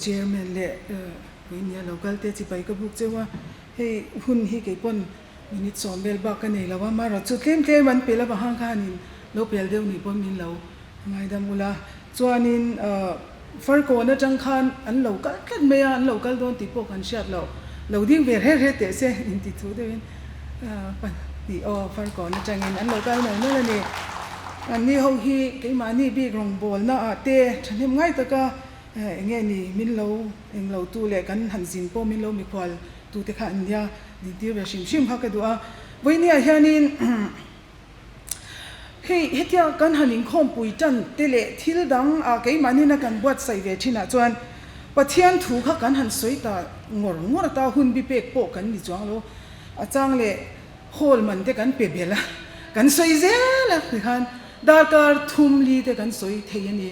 Chairman leh Puinia lo kal te chibai ka buk cheu a, hei hun hi kei pawn minute 10 vel bak ka nei lo a, marawh chu tlem tlem an pel avang khanin lo pel deuh nih pawn min lo ngaidam ula. Chuanin Farkawn atang khan an lo kal tlat mai a, an lo kal dawn tih pawh kan hriat loh, lo ding ve rhe rhe teh se inti thu deuhin tih aw Farkawn atangin an lo kal nawlh nawlh a ni. Anni ho hi keimahni bik rawngbawlna ah te thahnem ngai taka eng nge ni min lo eng lo tu leh kan han zin pawh min lo mikhual tu te kha an nia dintir ve hrim hrim kha ka duh a. Vawinia hianin. Hei, hetia kan han inkhawmpui tan te leh thil dang ah keimahnin a kan buatsaih ve thinah chuan Pathian thu kha kan han sawi ta ngawr ngawr ta hun bi pek pawh kan ni chuang lo. A chang leh hall man te kan pe belh a, kan sawi zel a tikhan darkar thum li te kan sawi thei a ni.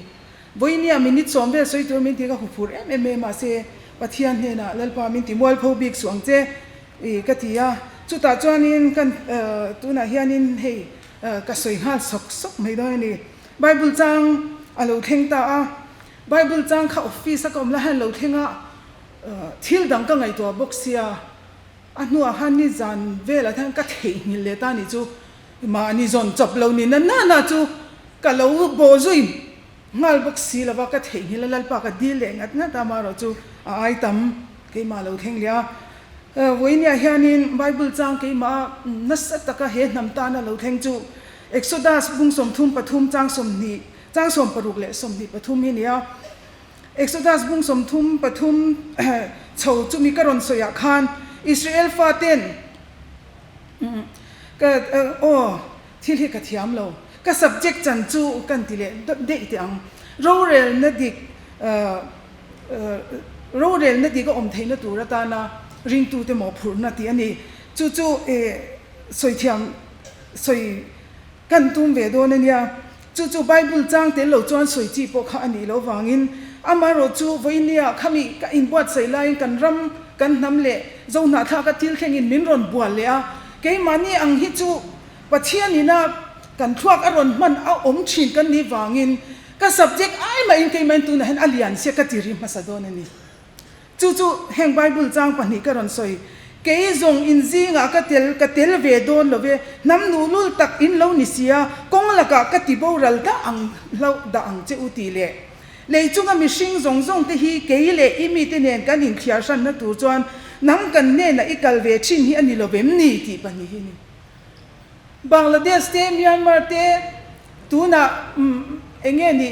Vawinia minute 10 vel sawi tur min ti ka huphur em em e mahse Pathian hnenah Lalpa min ti mualpho bik suh ang che. I ka ti a, chutah chuanin kan tunah hianin hei ka sawi nghal sawk sawk mai dawn a ni. Bible chang a lo thleng ta a, Bible chang kha office a ka awm lai hian a lo thleng a, thil dang ka ngaihtuah bawk sia, a hnuah khan ni zan velah hian ka theihnghilh leh ta a nih chu, mahni zawn chawp lo ni na na chu ka lo bawh zui nghal bawk si lova ka theihnghilh a, Lalpa ka dil leh ngat ngat a, amaherawh chu a ai tam keimah lo thleng leh a. Vawinia hianin Bible chang keimah nasa taka he hnam tana lo thleng chu Exodus bung 33 chang 20 chang 60 leh 23 hi nia. Exodus bung 33 chho chumi ka rawn sawiah khan Israel faten ka aw thil hi ka thiam lo ka subject chan chu kan ti leh daih teh ang rorelna dik Rorelna dik a awm theihna tur atana ringtute mawhphurhna tih a ni. Chu chu sawi thiam sawi kan tum ve dawn a nia. Chu chu Bible chang tel lo chuan sawi chi pawh kha a nih loh vangin amaherawh chu vawinia khami ka inbuatsaih laiin kan ram, kan hnam leh Zohnahthlaka thil thlengin min rawn bual leh a. Keimahni ang hi chu Pathianina kan thluak a rawn hman a awm thin kan nih vangin Ka subject ai mahin keimahin tunah hian a lian sia ka ti ri hmasa dawn a ni. Chu chu heng Bible chang pahnih ka rawn sawi, Kei zawng in zingah ka tel ka tel ve dawn lo ve, hnam nuhlul tak in lo ni sia, kawng lakah ka ti boral dah ang hlauh dah ang che u tih leh lei chunga mihring zawng zawng te hi kei leh i mite nen kan inthiar hranna tur chuan nang kan hnenah i kal ve thin hi a ni lo vem ni tih pahnih hi ni. Bangladesh te, Myanmar te, tunah eng nge ni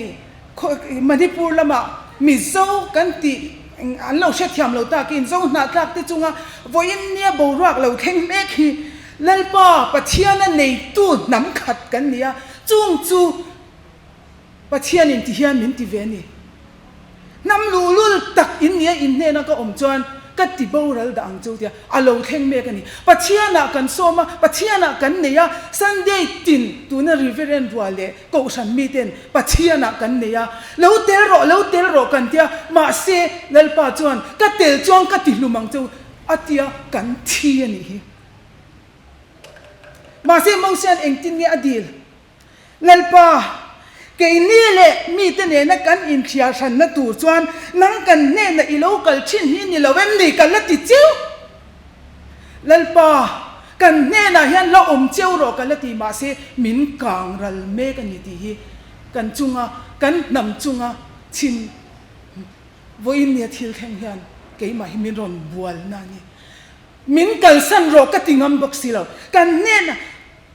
Manipur lamah Mizo kan tih an lo hrethiam lo takin Zo hnahtlak te chunga vawiin nia boruak lo thleng mek hi Lalpa Pathiana neitu hnam khat kan ni a, chung chu Pathianin ti hian min ti ve a ni. Hnam luhlul tak in nia in hnena ka awm chuan ka ti boral dah ang chu tia a lo thleng mek a ni. Pathianah kan sawm a, Pathianah kan nei a, Sunday tin tuna Reverend rual leh Kohhran miten Pathianah kan nei a, lo tel rawh, lo tel rawh kan tia, mahse Lalpa chuan ka tel chuan ka ti hlum ang chu a tia kan thi a nih hi. Mahse Mosia'n engtin nge a dil? Lalpa, keini leh mite nena kan inthliar hranna tur chuan nang kan hnena i lo kal thin hi ni lo em ni? Ka la ti cheu. Lalpa, kan hnenah hian la awm cheu rawh ka la ti mahse min kang ral mek a ni tih hi kan chunga, kan hnam chunga chhin vawiin nia thil thleng hian keimah hi min rawn bualna a ni. Min kalsan rawh ka ti ngam bawk si lo. Kan hnenah.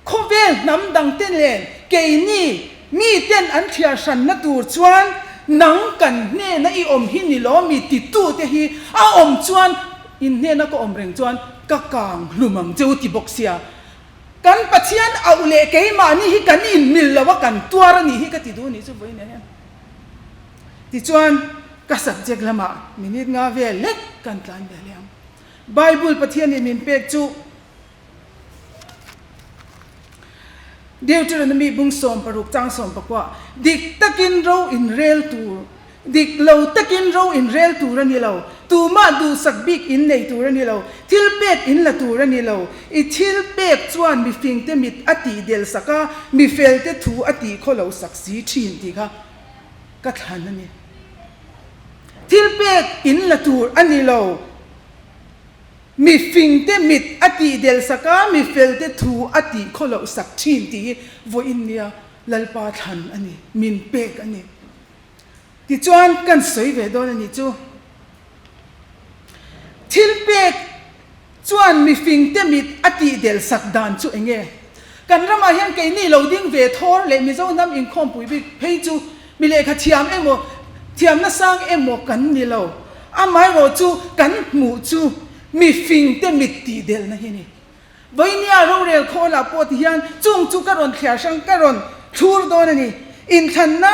Khawvel hnam dangte nen keini miten an thliar hranna tur chuan nang kan hnena i awm hi ni lo mi titute hi a awm chuan in hnena ka awm reng chuan ka kang hlum ang che u ti bawk sia. Kan Pathian auh leh keimahni hi kan inmil lo a kan tuar a nih hi ka ti duh a nih chu vawiin ah hian. Tichuan ka subject lamah minute nga vel lek kan tlan ve leh ang. Bible Pathianin min pek chu. Deuteronomy bung 16 chang 19, Dik takin ro in rel tur, dik lo takin ro in rel tur a ni lo, tumah duhsak bik in nei tur a ni lo, thil pek in la tur a ni lo, i thil pek chuan mifingte mit a tih del sak a, mifelte thu a tih khaw lo sak si thin tih kha ka thlan a ni. Thilpek in la tur a ni lo. Mi fingte mit a tih del sak a, mi felte thu a tih khaw loh sak thin tih hi vawiin nia Lalpa thlan a ni, min pek a ni. Tichuan kan sawi ve dawn a nih chu. Thilpek chuan mifingte mit a tih del sak dan chu eng nge? Kan ramah hian keini lo ding ve thawr leh Mizo hnam inkhawmpui bik phei chu mi lehkha thiam emaw, thiamna sang emaw kan ni lo. Amaherawh chu kan hmuh chu mifingte mit tih delna hi a ni. Vawinia rorel khawlah pawh ti hian chung chu ka rawn thliar hrang ka rawn thlur dawn a ni. Inthlanna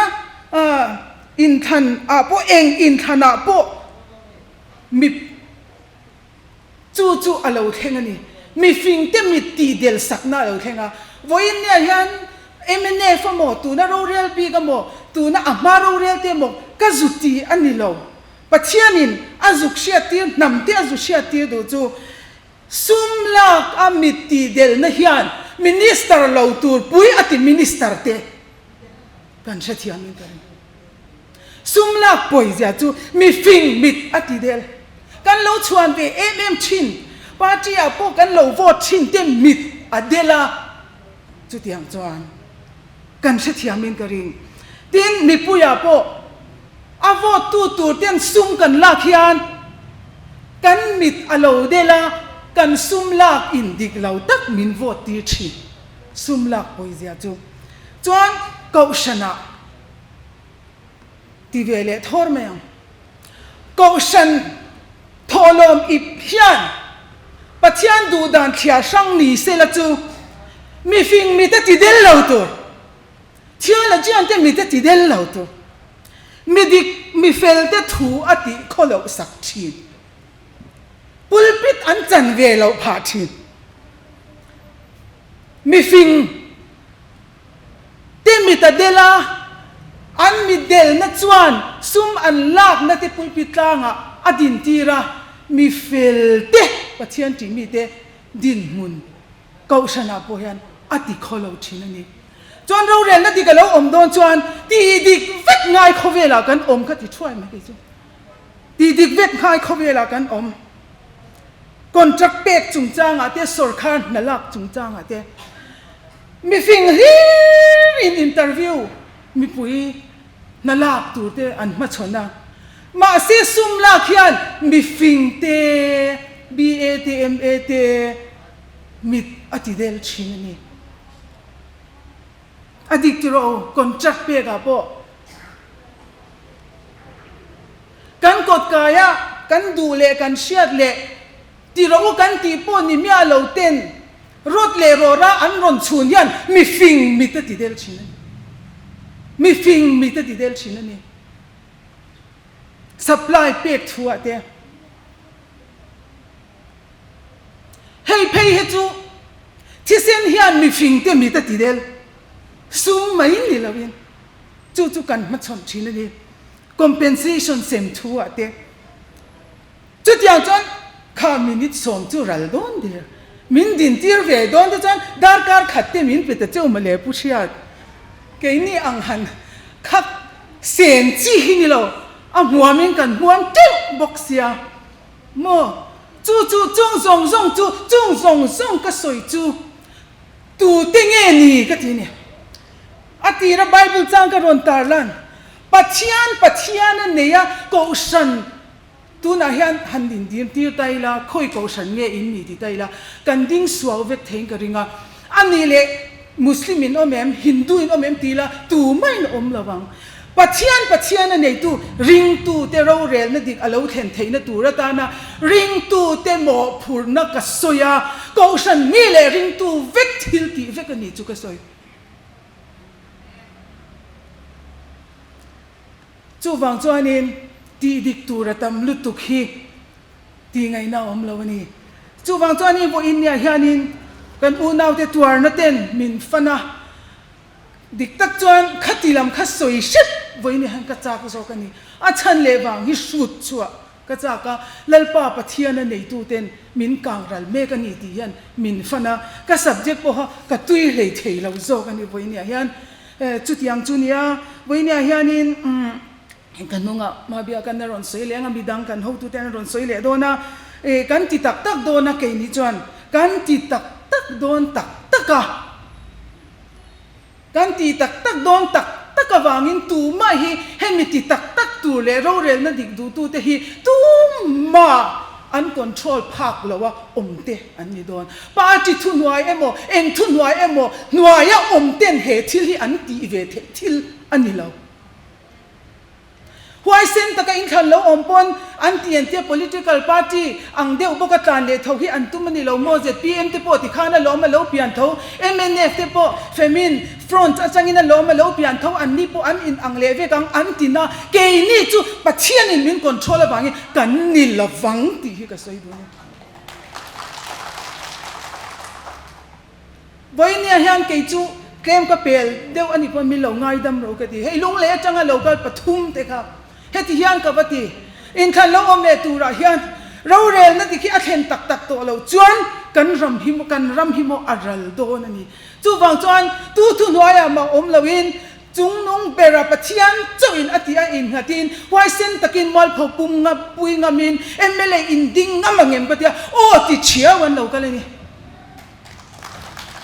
inthlan ah pawh eng inthlan ah pawh mi chu chu a lo thleng a ni. Mifingte mit tih del sakna a lo thleng a. Vawinia hian mnf emaw tuna rorel bik emaw tuna a hma rorel te emaw ka zu ti a ni lo. Pathianin a zuk hriattir hnam te a zu hriattir duh chu Sum lak a mit tih delna hian Minister lo tur pui a ti Minister te kan hrethiam in ka ring. Sum lak pawi zia chu mifing mit a ti del. Kan lo chhuan ve em em thin, party ah pawh kan lo vote thin te mit a del a, chutiang chuan kan hrethiam in ka ring. Tin, mipui ah pawh A vote tu tur ten sum kan lak hian kan mit a lo del a, kan sum lak in dik lo tak min vote tir thin. Sum lak pawizia chu chuan kohhran ah ti ve leh thawr mai ang. Kohhran thawhlawm ip hian Pathian duhdan thliar hrang ni sela chu mifing mit a ti del lo tur. Theologian te mite ti del lo tur. Mi dik, mi fel te thu a tih khaw loh sak thin. Pulpit an chan ve loh phah thin. Mi fing te mit a del a, an mit delna chuan sum an lakna te pulpit tlangah a din tir a, mi fel te, Pathian tih mite dinhmun Kohhranah pawh hian a ti khaw lo thin a ni. Chuan rorelna dik a lo awm dawn chuan tih dik vek ngai khawvelah kan awm kha ti thuai mai kei chu. Tih dik vek ngai khawvelah kan awm. Contract pek chungchangah te, sawrkhar hna lak chungchangah te mifing hlir in interview mipui hna lak tur te an hmachhawn a. Mahse sum lak hian mifing te, BA te, MA te, Mit a ti del thin a ni. A dik ti rawh u, contract pek ah pawh kan kawt kai a, kan duh leh kan hriat leh ti rawh u kan tih pawh ni miah lo ten rawt leh rawra an rawn chhun hian mi fing mit a ti del thin a ni. Mi fing mit a ti del thin a ni. Supply pek thu ah te. Hei phei hi chu thisen hian mihringte mit a ti del sum mai ni loin chu chu kan hmachhawn thin a ni. Compensation sem thu ah te chutiang chuan kha minute sawm chu ral dawn der min din tir ve dawn te chuan darkar khat te min pe ta cheu mawle Pu Hriat keini ang han khak sen chi hi ni lo a hmuamin kan hmuam teuh bawk sia. Maw? Chu chu chung zawng zawng chu, chung zawng zawng ka sawi chu tute nge ni ka ti a ni. A tira Bible chang ka rawn tar lan, Pathian Pathian a nei a, Kohhran tunah hian han indim tir ta ila, khawi Kohhran nge in ni ti ta ila, kan ding suau vek theiin ka ring a. A nih leh Muslim in awm em, Hindu in awm em ti ila tumah in awm lo vang. Pathian Pathian a neitu ringtute rorelna dik a lo thlen theihna tur atana ringtute mawhphurhna ka sawi a, Kohhran mi leh ringtu vek thil tih vek a ni chu ka sawi. Chuvang chuanin tih dik tur a tam lutuk hi tih ngaihna a awm lo a ni. Chuvang chuanin vawiin niah hianin kan unaute tuarna ten min fan a, dik tak chuan khati lam kha sawi hrep vawiin niah hian ka chak zawk a ni. A chhan leh vang hi hrut chhuah ka chak a, Lalpa Pathiana neituten min kang ral mek a ni tih hian min fan a, ka subject pawha ka tui hlei thei lo zawk a ni vawiin niah hian. Chutiang chu nia, vawiin niah hianin. Ka hnungah Mabia kan a rawn sawi leh anga midang kan hotute an rawn sawi leh dawn a, eh kan ti tak tak dawn a keini chuan kan ti tak tak dawn tak tak a, kan ti tak tak dawn tak tak avangin tumah hi hemi ti tak tak tur leh rorelna dik duhtute hi tumah an control phak lo a awm te an ni dawn. Party thuhnuai emaw eng thuhnuai emaw hnuaia awm ten he thil hi an tih ve theih thil a ni lo. Huaisen taka inthlan lo awm pawn an ti an tia political party ang deuh bawka tlan leh tho hi an tum a ni lo maw? Zpm te pawh tikhan a lawm a lo pian tho, mnf te pawh Femin front atangin a lawm a lo pian tho, anni pawh an in ang leh vek ang an ti na, keini chu Pathianin min control avangin kan ni lovang tih hi ka sawi dun a. Vawinia hian kei chu tlem ka pel deuh a nih pawn min lo ngaidam ro ka ti. Hei lunglei atanga lo kal pathum te kha heti hian ka va ti. Inthlan lo awm leh turah hian rorelna dik hi a thlen tak tak tawh lo chuan kan ram hi kan ram hi maw a ral dawn a ni. Chuvang chuan tu thuhnuaiah mah awm loin chungnung bera Pathian chauhin a tih a innghatin huaisen takin mualpho pum ngam pui ngamin mla inding ngam ang em ka tia aw ti thiau an lo kal a ni.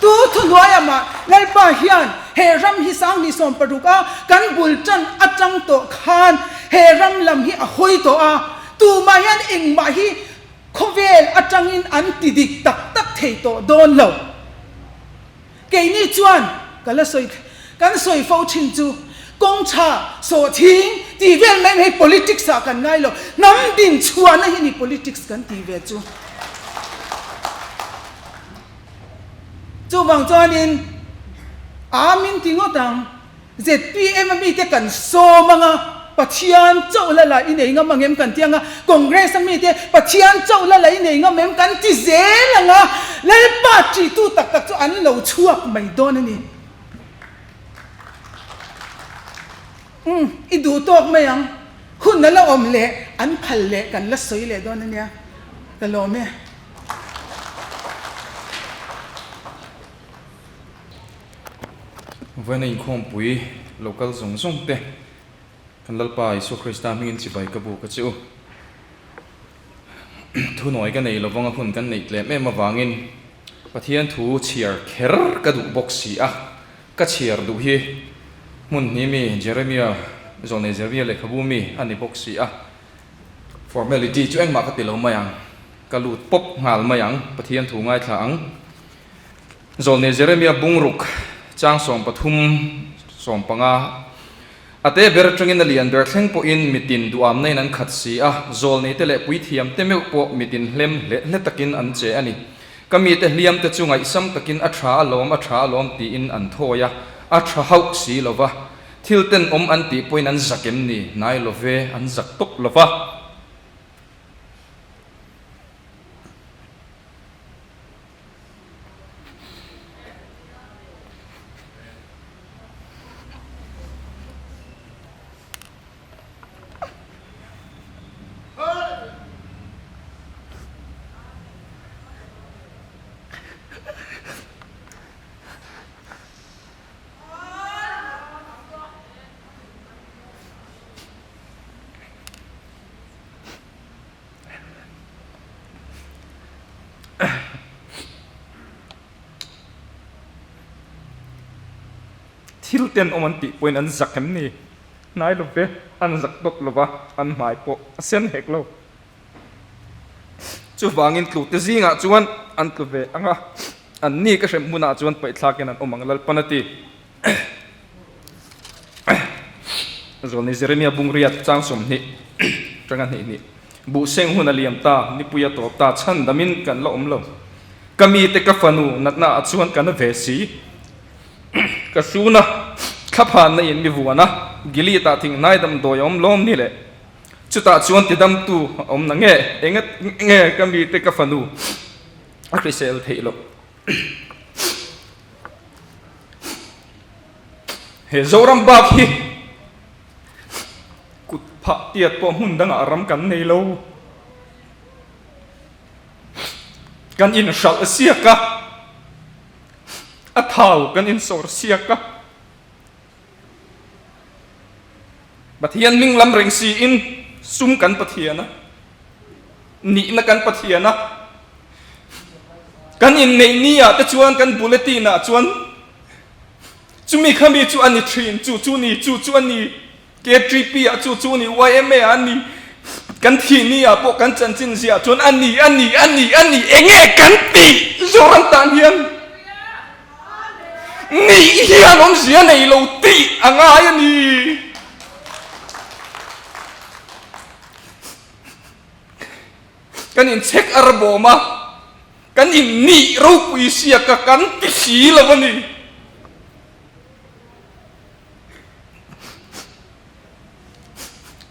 Tu thuhnuaiah mah Lalpa hian he ram hi 2016 a kan bul tan atang tawh khan he ram lam hi a hawi tawh a, tumah hian engmah hi khawvel atangin an ti dik tak tak thei tawh dawn lo. Keini chuan ka la sawi kan sawi fo thin chu kawng tha sawhthing tih vel mai mai politics ah kan ngai lo, hnam din chhuahna hi ni politics kan tih ve chu. Chuvang chuanin aa min ti ngawt ang, zpm a mite kan sawm ang a, Pathian chauh la la i nei ngam ang em kan ti ang a, Congress a mite Pathian chauh la la i nei ngam em kan ti zel ang a, Lalpa ṭitu tak tak chu an lo chhuak mai dawn a ni. Umm, i duh tawk mai ang. Hun a la awm leh an phal leh kan la sawi leh dawn a nia, ka lawm e. Vawiina inkhawmpui local zawng zawng te kan Lalpa Isua Krista hmingin chibai ka buk a che u. Thunawi ka nei lovang a hun kan neih tlem em avangin Pathian thu chhiar kher ka duh bawk si a, ka chhiar duh hi hmun hnih mi Jeremia zawlnei Jeremia lehkhabu mi a ni bawk si a, formality chu engmah ka ti lo mai ang, ka lut pawp nghal mai ang, Pathian thu ngaithla ang. Zawlnei Jeremia bungruk chang 13, 15 A te ber atangin a lian ber thleng pawhin mitin duhamna in an khat si a, zawlneite leh puithiamte meuh pawh mitin hlem hleh hle takin an che a ni. Ka mite hliamte chu ngaihsam takin a tha alawm, a tha alawm tiin an thawi a, a tha hauh si lo va. Thil tenawm an tih pawhin an zak em ni? Hnai lo ve, an zak tawp lo va. Thil ten awm an tih pawhin an zak em ni? Hnai lo ve, an zak tawp lo va, an hmai pawh a sen hek lo. Chuvangin tlute zingah chuan an tlu ve ang a, an ni ka hrem hmunah chuan paihthlakin an awm ang Lalpan a ti. Zawlni Jeremia bungriat chang 20 tanga hnih hnih. Buhseng hun a liam ta, nipui a tawp ta, chhan damin kan la awm lo. Ka mite ka fanu natna ah chuan ka na ve si. Ka suna thlaphanna in mi vuan a, Gilead ah thinghnai damdawi a awm lawm ni le? Chutah chuan tidamtu a awm na nge? Enga nge ka mite ka fanu a hrisel theih loh? He Zoram bak hi kut phah tiat pawh hmun dangah ram kan nei lo. Kan inhralh siak a, a thau kan insawr siak a. Pathian hming lam reng siin sum kan Pathian a, nihna kan Pathian a, kan inneih ni ah te chuan kan bulletin ah chuan chumi khami chu a ni thin, chu chu ni, chu chu a ni, KTP ah chu chu ni, yma ah a ni, kan thih ni ah pawh kan chanchin ziah chuan a ni, a ni, a ni, a ni, enge kan tih Zoram tan hian nih hian awmzia nei lo tih a ngai a ni. Kan inchhek ar bawm a, kan innih ropui siak a kan ti si lo a ni.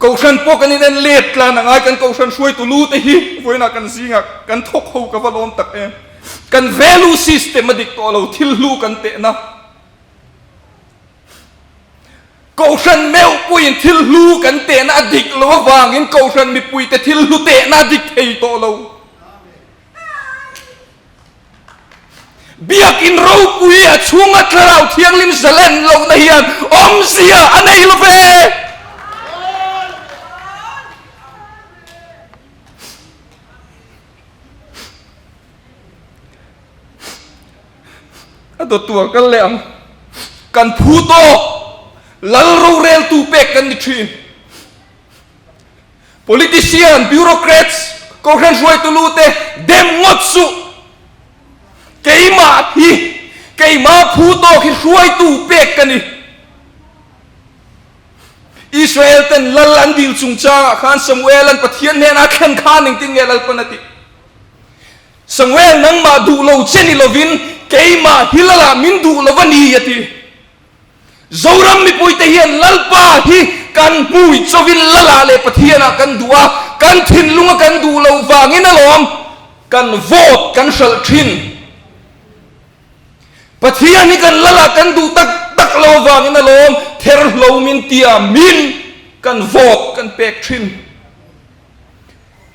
Kohhran pawh kan inen let tlan a ngai, kan kohhran hruaitu lu te hi vawiinah kan zingah kan thawk ho ka va lawm tak em. Kan value system a dik tawh lo, thil hlu kan tehna. Kohhran meuh puiin thil hlu kan tehna a dik lo avangin kohhran mipuite thil hlu tehna a dik thei tawh lo. Biakin ropui a chhunga Thlarau Thianghlim zalen lohna hian awmzia a nei lo ve. A dawttu a kal leh ang. Kan phu tawk lal roreltu pek kan ni thin. Politician, bureaucrats, kohhran hruaitu lu te dem ngawt suh. Keimah hi, keimah phu tawk hi hruaitu pek ka ni. Israel ten lal an dil chungchangah khan Samuel an Pathian hnenah a thlen khan engtin nge Lalpan a tih? Samuel nangmah duh lo che ni lovin keimah hi lalah min duh lo a ni a ti. Zoram mipuite hian Lalpa hi kan hmui chawin Lalah leh Pathianah kan duh a, kan thinlunga kan duh loh vangin alawm kan vote kan hralh thin. Pathian hi kan Lalah kan duh tak tak lo vangin alawm therhlo min tia min kan vote kan pek thin.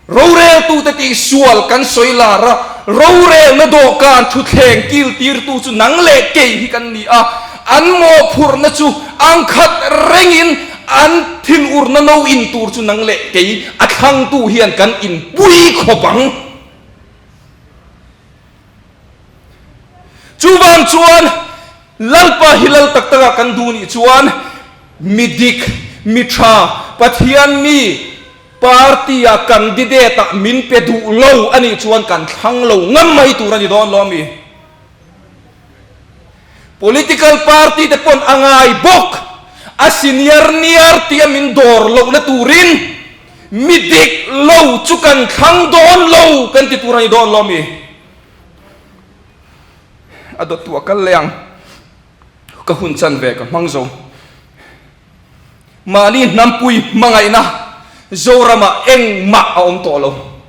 Roreltute tihsual kan sawi lar a, rorelna dawhkan thutthleng kiltirtu chu nang leh kei hi kan ni a, an mawhphurhna chu ang khat rengin an thinurna no in tur chu nang leh kei a thlangtu hian kan inpui khawp ang. Chuvang chuan Lalpa hi lal tak takah kan duh nih chuan mi dik, mi tha, Pathian mi, Party a candidate ah min pe duh lo a nih chuan kan thlang lo ngam mai tur a ni dawn lo ami? Political party te pawn a ngai bawk a senior niar tia min dawr lohna turin mi dik lo chu kan thlang dawn lo kan ti tur a ni dawn lo ami? A dawttu a kal leh ang ka hun chanve ka hmang zo. Mahni hnampui hmangaihna Zoramah engmah a awm tawh lo.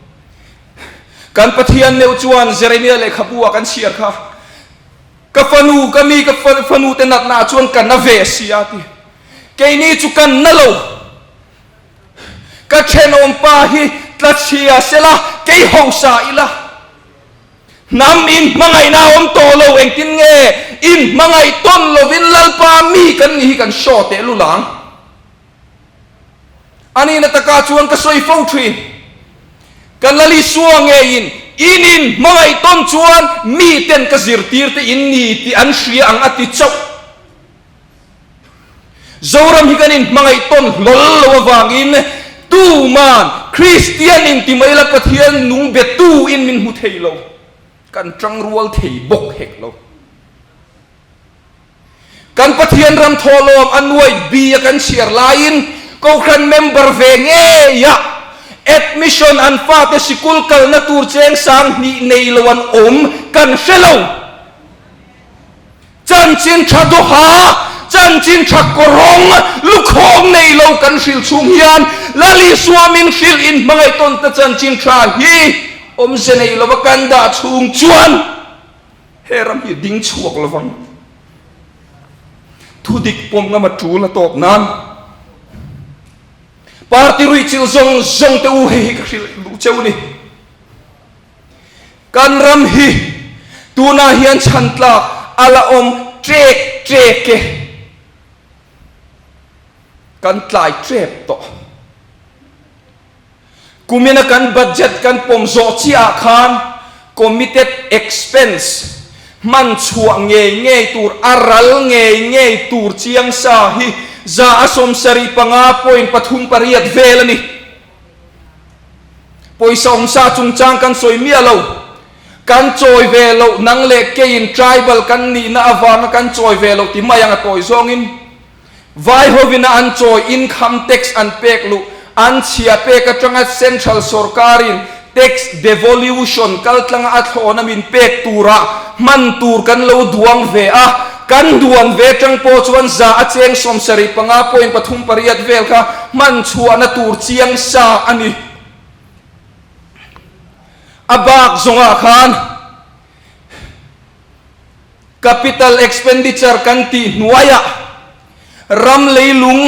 Kan Pathian meuh chuan Jeremia lehkhabu ah kan chhiar kha, Ka fanu, ka mi, ka fanu te natna ah chuan ka na ve si a ti. Keini chu kan na lo. Ka thenawm pa hi tlachhia sela, kei hausa ila. Hnam in hmangaihna a awm tawh lo, engtin nge in hmangaih tawn lovin Lalpa mi kan nih hi kan hraw teh lul ang. A nihna takah chuan ka sawi fo thin, Ka Lalisua ngeiin in in hmangaih tawn chuan miten ka zirtirte in ni tih an hria ang a ti chauh. Zoram hi kan inhmangaih tawn hlawl lo avangin tuman Kristian inti mai la Pathian nung betu in min hmu thei lo, kan tangrual thei bawk hek lo. Kan Pathian ram thawhlawm a nuai bi a kan chhiar laiin Kohhran member ve ngeia admission an fate sikul kalna tur cheng 2000 nei lo an awm kan hre lo. Chanchin tha duha, chanchin tha kawrawng, lukhawng nei lo kan hrilh chhung hian Lal Isua min hrilh in hmangaih tawnna chanchin tha hi awmze nei lova kan dah chhung chuan he ram hi ding chhuak lovang. Thudik pawm ngam a tul a tawp nan party ruihchilh zawng zawng te u hei hi ka hrilh duh cheu ni. Kan ram hi tunah hian chhan tlak a la awm ṭek ṭek e. Kan tlai tep tawh. Kumina kan budget kan pawm zawh chiah ah khan committed expense hman chhuah ngei ngei tur, a ral ngei ngei tur chiang sa hi 175.38 vel a ni. Pawisa awmsa chungchang kan sawi miah lo. Kan chawi ve loh nang leh keiin tribal kan nihna avanga kan chawi ve loh ti mai ang a tawi zawngin Vai hovina an chawi income tax an pek luh an chhia pek atanga central sorkarin tax devolution kaltlanga a thlawna min pek tura hman tur kan lo duang ve a, kan duan ve atang pawh chuan 175.38 vel kha hman chhuahna tur chiang sa a ni. A bak zawngah khan. Capital expenditure kan tih hnuaiah ram leilung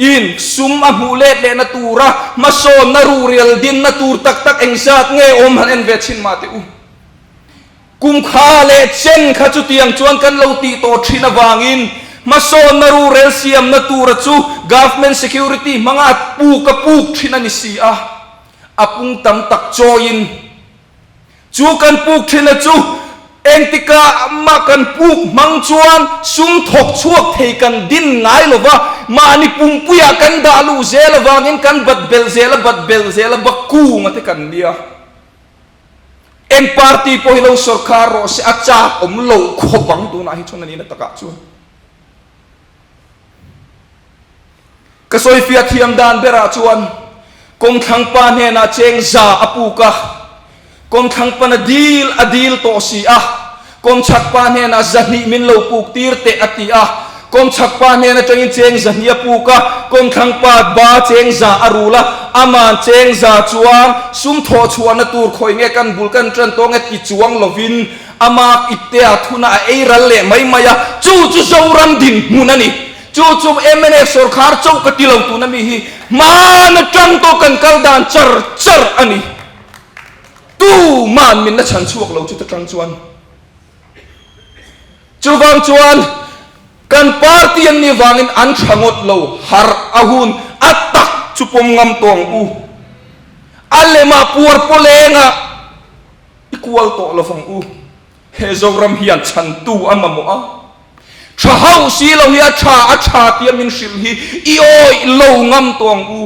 in sum a hmuh let lehna tura hmasawnna ruhrial dinna tur tak tak engzat nge awm han en ve chhin mah teh u. Kum kha leh chen kha chutiang chuan kan lo tih tawh thin avangin hmasawnna ruhrel siamna tura chu government security hmanga a puk a puk thin a ni si a, a pung tam tak chawiin. Chu kan puk thina chu engtikah mah kan puk hmang chuan sum thawk chhuak thei kan din ngai lo va, mahni pumpuiah kan dah luh zel avangin kan bat belh zel a, bat belh zel a, bakung a te kan nia. Eng party pawh hi lo sawrkar rawh se a chak awm lo khawp ang tunah hi chuan a nihna takah chuan. Ka sawifiah thiam dan berah chuan kawngthlang pa hnenah cheng za a puk a, kawngthlang pan a dil a dil tawh si a, kawngchhak pa hnenah 200 min lo puk tir teh a ti a, kawngchhak pa hnen atangin cheng 200 a puk a, kawngthlang pa ba cheng za a rul a, aman cheng za chuan sum thawh chhuahna tur khawi nge kan bul kan tan tawng e ti chuang lovin ama iptea thuna a ei ral leh mai mai a, chu chu Zoram dinhmun a ni. Chu chu mnf sawrkhar chauh ka ti lo tuna mi hi hmaan atang tawh kan kal dan char char a ni. Tuman min la chhan chhuak lo chuta tang chuan. Chuvang chuan kan party an nih vangin an tha ngawt lo, harh a hun a tak chu pawm ngam tawh ang u. A lemah puar pawlengah i kual tawh lo vang u. He Zoram hian chhantu a mamawh a, tha hauh si lo hi a tha a tha tia min hrilh hi i awih lo ngam tawh ang u.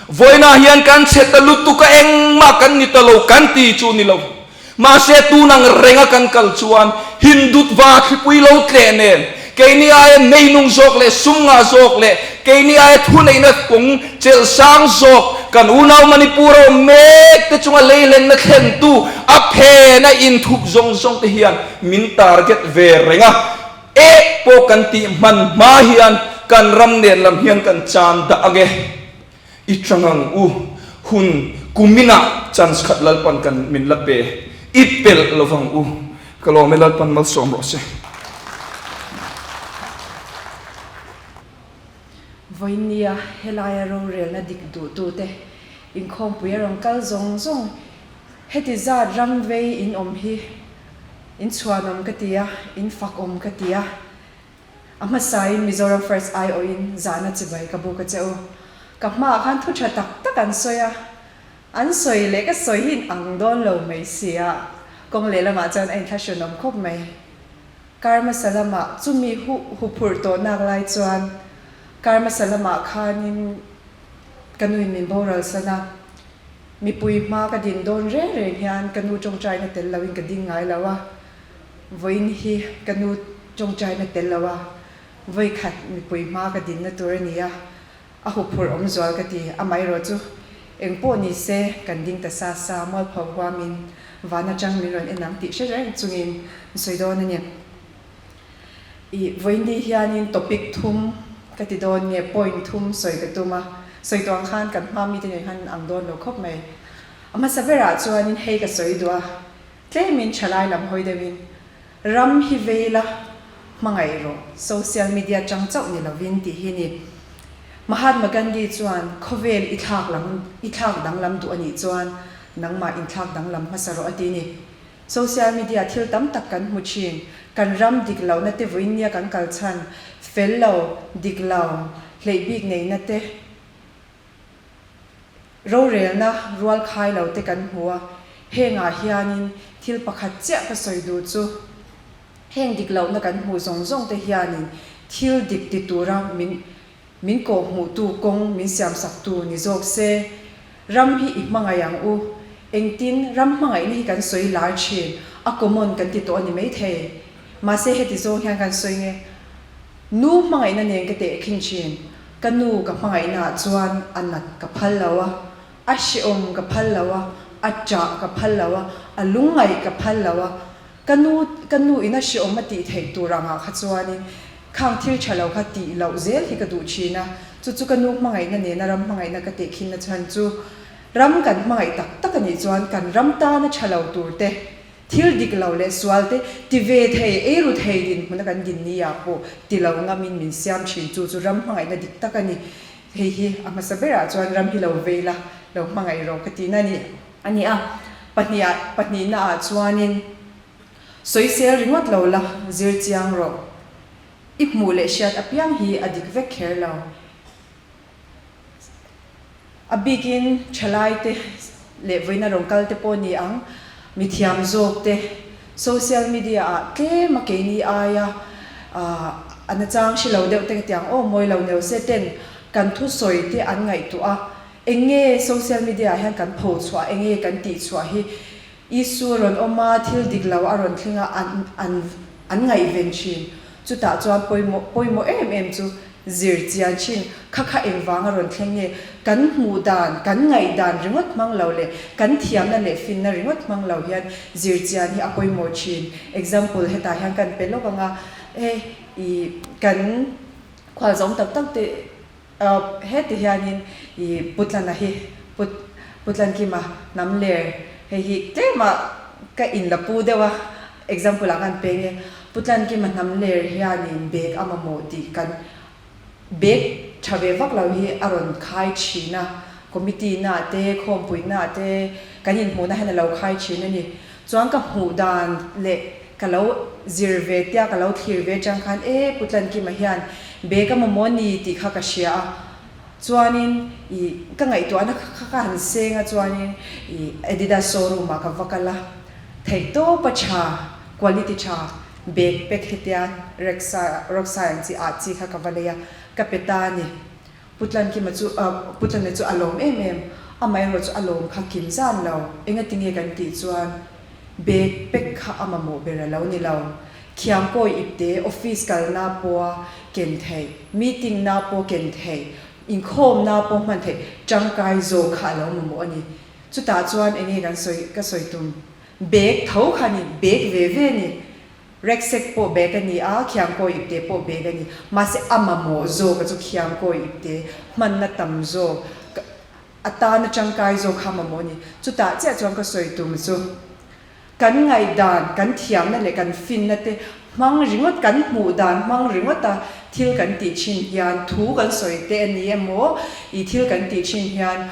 Vawiinah hian kan chhe ta lutuk a, engmah kan ni ta lo kan ti chu ni lo. Mahse tun ang renga kan kal chuan Hindutva thlipui lo tleh nen keini aia neinung zawk leh sum ngah zawk leh keini aia thuneihna kawng chelh sang zawk kan unau Manipur a awm mek te chunga leihlenna thlentu A phen a inthup zawng zawng te hian min target ve reng a, eh pawh kan tih hman hma hian kan ram nen lam hian kan chan dah ang e. I chang ang u, hun kuminah chance khat Lalpan kan min la pe, i pelh lo vang u. Ka lawm e Lalpan malsawm rawh se. Vawinia helaia rorelna dik duhtute inkhawmpui a rawn kal zawng zawng. Heti zat ram vei in awm hi in chhuanawm ka ti a, in fakawm ka ti a. A hmasain Mizoram First aiawhin zahna chibai ka buk a che u. Ka hmaah khan thu tha tak tak an sawi a, an sawi leh ka sawi hi in ang dawn lo mai sia, kawng lehlamah chuan a inthlahrunawm khawp mai. Kar hmasa lamah chumi hu huphurh tawh nak lai chuan kar hmasa lamah khanin ka nuin min boral san a, mipui hma ka din dawn reng reng hian ka nu tawngtaina tel loin ka ding ngai lo a, vawiin hi ka nu tawngtaina tel lo a, vawikhat mipui hma ka dinna tur a ni a, A huphurh awm zual ka ti, amaherawh chu eng pawh ni se kan ding ta sa sa, mualpho huamin van atang min rawn en ang tih hre reng chungin sawi dawn a ni. I vawiini hianin topic thum ka ti dawn nge point thum sawi ka tum a, sawi tuang khan kan hma mite nen khan ang dawn lo khawp mai. A hmasa berah chuanin hei ka sawi duh a, tlemin thalai lam hawi deuhin Ram hi vei la, hmangaih rawh, social media chang chauh ni lovin tih hi ni. Mahatma Gandhi chuan khawvel i thlak lam i thlak danglam duh a nih chuan nangmah inthlak danglam hmasa rawh a ti ni. Social media thil tam tak kan hmu thin, kan ram dik lohna te vawiin nia kan kal chhan, fel lo, dik lo. Hleih bik neihna te, rorelna rual khai lo te kan hmu a. Hengah hianin thil pakhat chiah ka sawi duh chu, heng dik lohna kan hmuh zawng zawng te hianin thil dik ti tura min Min kawhhmuhtu kawng min siamsaktu ni zawk se, ram hi i hmangaih ang u. Engtin, ram hmangaihna hi kan sawi lar thin, a common kan ti tawh a ni maithei. Mahse heti zawng hian kan sawi nge, Nu hmangaihna nen ka tehkhin thin, ka nu ka hmangaihnaah chuan a nat ka phal lo a, a hrehawm ka phal lo a, a ṭah ka phal lo a, a lungngaih ka phal lo a, Ka nu, ka nu ina hreawm a tih theih tur angah kha chuanin khang thil tha lo kha tih loh zel hi ka duh thin a, chu chu ka nu hmangaihna nena ram hmangaihna ka tehkhinna chhan chu ram kan hmangaih tak tak a nih chuan kan ram tana tha lo tur te, thil dik lo leh sual te ti ve thei, eiru thei dinhmuna kan din ni ah pawh ti lo ngamin min siam thin, chu chu ram hmangaihna dik tak a ni. Hei hi a hmasa berah chuan ram hi lo vei la, lo hmangaih rawh ka tihna a ni. A ni a, pahniha pahnihna ah chuanin sawisel ringawt lo la, zir chiang rawh. I hmuh leh hriat apiang hi a dik vek kher lo. A bikin thalai te leh vawiina rawn kal te pawh ni ang, mithiam zawk te social media ah tlem a keini aia a nachang hre lo deuh te ka ti ang aw mawi lo neu se ten kan thusawi te an ngaihtuah a, Eng nge social media ah hian kan pho chhuah, eng nge kan tih chhuah hi issue a rawn awm a, thil dik lo a rawn thleng a, an an an ngaihven thin. Chutah chuan pawimawh pawimawh em em chu zir chian thin, kha kha engvang a rawn thleng nge, kan hmuh dan, kan ngaihdan ringawt hmang lo leh kan thiamna leh finna ringawt hmang lo hian zir chian hi a pawimawh thin. Example hetah hian kan pe lawk ang a, he i kan khualzawm tak tak te, Heti hianin i Putlana hi Put Putlankima hnam ler hei hi tlema ka in la pu deuh a, example ah khan peng e, Putlankima hnam ler hianin bag a mamawh tih kan bag tha ve vak lo hi a rawn khai thin a, committee na te khawmpui na te kan inhmuhna hian a lo khai thin a ni. Chuan ka hmuh dan leh Ka lo zir ve tia ka lo thlir ve atang khan e Pu Tlankima hian bag a mamawh ni tih kha ka hria a, chuanin i ka ngaihtuahna kha ka han seng a chuanin i Adidas showroom ah ka va kal a, theihtawpa tha quality tha bag pack hetia Rexa Rockstar ang chi ah chi kha ka va lei a, ka pe ta a ni. Pu Tlankima chu Pu Tlana chu a lawm em em, amaherawh chu a lawm kha kim zan lo, engatinge kan tih chuan Bag pack kha a mamawh ber a lo ni lo. Khiangkawi ipte, office kalna pawha ken theih, meeting na pawh ken theih, inkhawm na pawh hman theih tangkai zawk kha a lo mamawh a ni. Chutah chuan enge kan sawi ka sawi tum? Bag tho kha a ni, bag ve ve a ni. Rucksack pawh bag a ni a, khiangkawi ipte pawh bag a ni. Mahse a mamawh zawk a chu khiangkawi ipte hmanna tam zawk. A tana tangkai zawk kha mamawh a ni. Chutah chiah chuan ka sawi tum chu kan ngaihdan, kan thiamna leh kan finna te hmang ringawt, kan hmuh dan hmang ringawta thil kan tih thin hian, thu kan sawi te a ni emaw, ih thil kan tih thin hian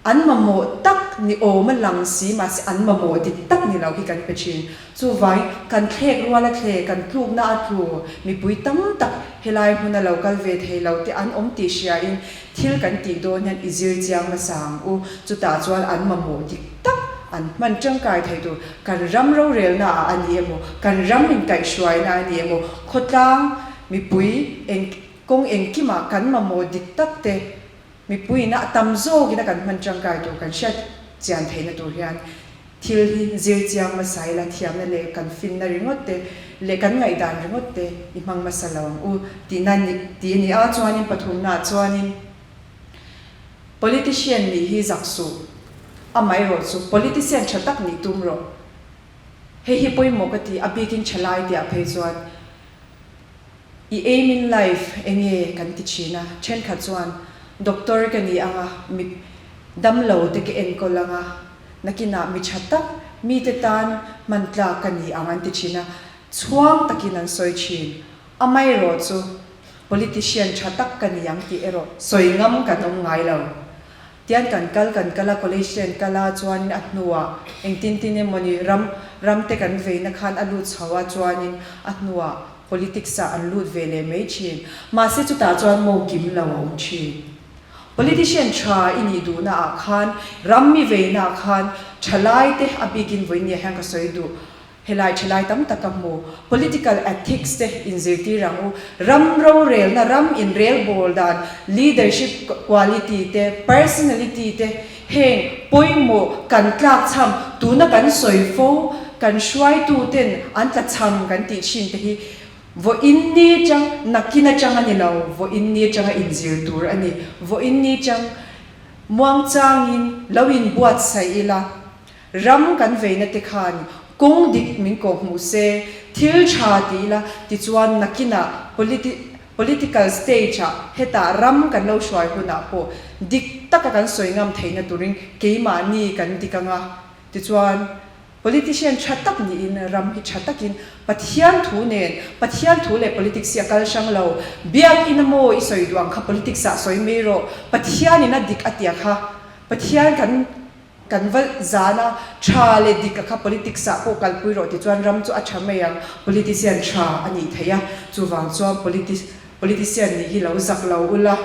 an mamawh tak ni awm a lang si, mahse an mamawh dik tak ni lo hi kan pe thin. Chuvangin kan thlek rual a thlek, kan tlukna a tlu, mipui tam tak helai hmuna lo kal ve thei lo te an awm tih hriain Thil kan tih dawn hian i zir chiang hmasa ang u. Chutah chuan an mamawh dik tak an hman tangkai thei tur kan ram rorelna ah a ni emaw, kan ram inkaihhruaina a ni emaw, khawtlang mipui eng kawng engkimah kan mamawh dik tak te mipuiin a tam zawkin a kan hman tangkai tur kan hriat chian theihna tur hian Thil hi zir chiang hmasa ila thiamna leh kan finna ringawt te leh kan ngaihdan ringawt te i hmang hmasa lo ang u tihna ni tih a ni a, chuanin pathumnaah chuanin politician nih hi zak suh, amaherawh chu politician tha tak nih tum rawh. Hei hi pawimawh ka ti, a bikin thalai tihah phei chuan I aim in life enge kan ti thin a, thenkhat chuan doctor ka ni anga mi damlo te ka enkawl anga nakinah mi tha tak mite tan hman tlak ka ni ang an ti thin a, chhuang takin an sawi thin. Amaherawh chu politician tha tak ka ni ang tih erawh sawi ngam kan awm ngai lo. Tian kan kal kan kal a, college te an kal a, chuanin a hnuah engtin tin emawni ram ram te kan veina khan a lut chho a, chuanin a hnuah. politics ah an lut ve leh mai thin. Mahse chutah chuan mo kim lo a awm thin. Politician tha i nih duhna ah khan, ram i veina ah khan thalai te a bikin vawiin hian ka sawi duh. Helai thalai tam tak ka hmu. Political ethics te inzirtir ang u. Ram rorelna, ram inrelbawl dan, leadership quality te, personality te heng pawimawh kan tlakchham, tuna kan sawi fo, kan hruaitu ten an tlachham kan tih thin te hi vawiin ni chang, nakin atang a ni lo, vawiin ni atanga inzir tur a ni. Vawiin ni chang muangchangin lo inbuatsaih ila. Ram kan veina te khan kawng dik min kawh hmuh se, thil tha ti ila, tichuan nakinah political stage ah hetah ram kan lo hruai hunah pawh dik taka kan sawi ngam theihna turin keimahni kan dik anga, tichuan politician tha tak niin ram hi tha takin Pathian thu nen, Pathian thu leh politics hi a kal hrang lo, Biakinn a maw i sawi duh ang kha politics ah sawi mai rawh, Pathianin a dik a tia kha Pathian kan Kan va zan a, tha leh dik a kha politics ah pawh kalpui rawh ti chuan ram chu a tha mai ang, politician tha a nih theih a, chuvang chuan politician nih hi lo zak lo ula,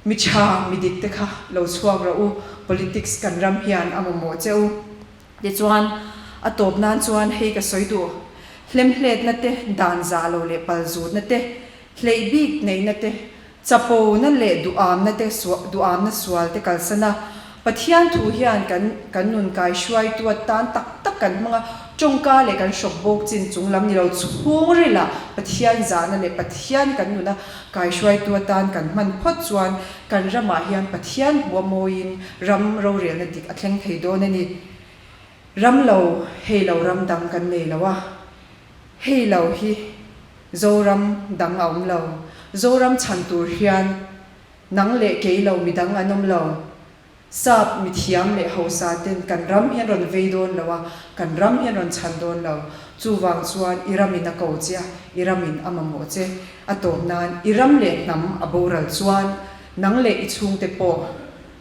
mi tha mi dik te kha lo chhuak rawh u, politics kan ram hian a mamawh che u. Tichuan a tawp nan chuan hei ka sawi duh, hlemhletna te, dan zah lo leh palzutna te, hleih bik neihna te, Chapona leh duhamna te duhamna sual te kalsan a, Pathian thu hian kan kan nun kai hruaitu atan tak tak kan hmang a, tawngka leh kan hrawk bawk chin chung lam ni lo chhungril ah Pathian zahna leh Pathian kan nuna kai hruaitu atan kan hman phawt chuan kan ramah hian Pathian hmuh a mawiin ram rorelna dik a thleng thei dawn a ni. Ram lo hei lo ram dang kan nei lo a, hei lo hi Zoram dang a awm lo. Zoram chhan tur hian nang leh kei lo midang an awm lo. Sap mithiam leh hausa ten kan ram hi an rawn vei dawn lo a, kan ram hi an rawn chhan dawn lo. Chuvang chuan i ramin a ko che a, i ramin a mamawh che. A tawp nan i ram leh hnam a boral chuan nang leh i chhungte pawh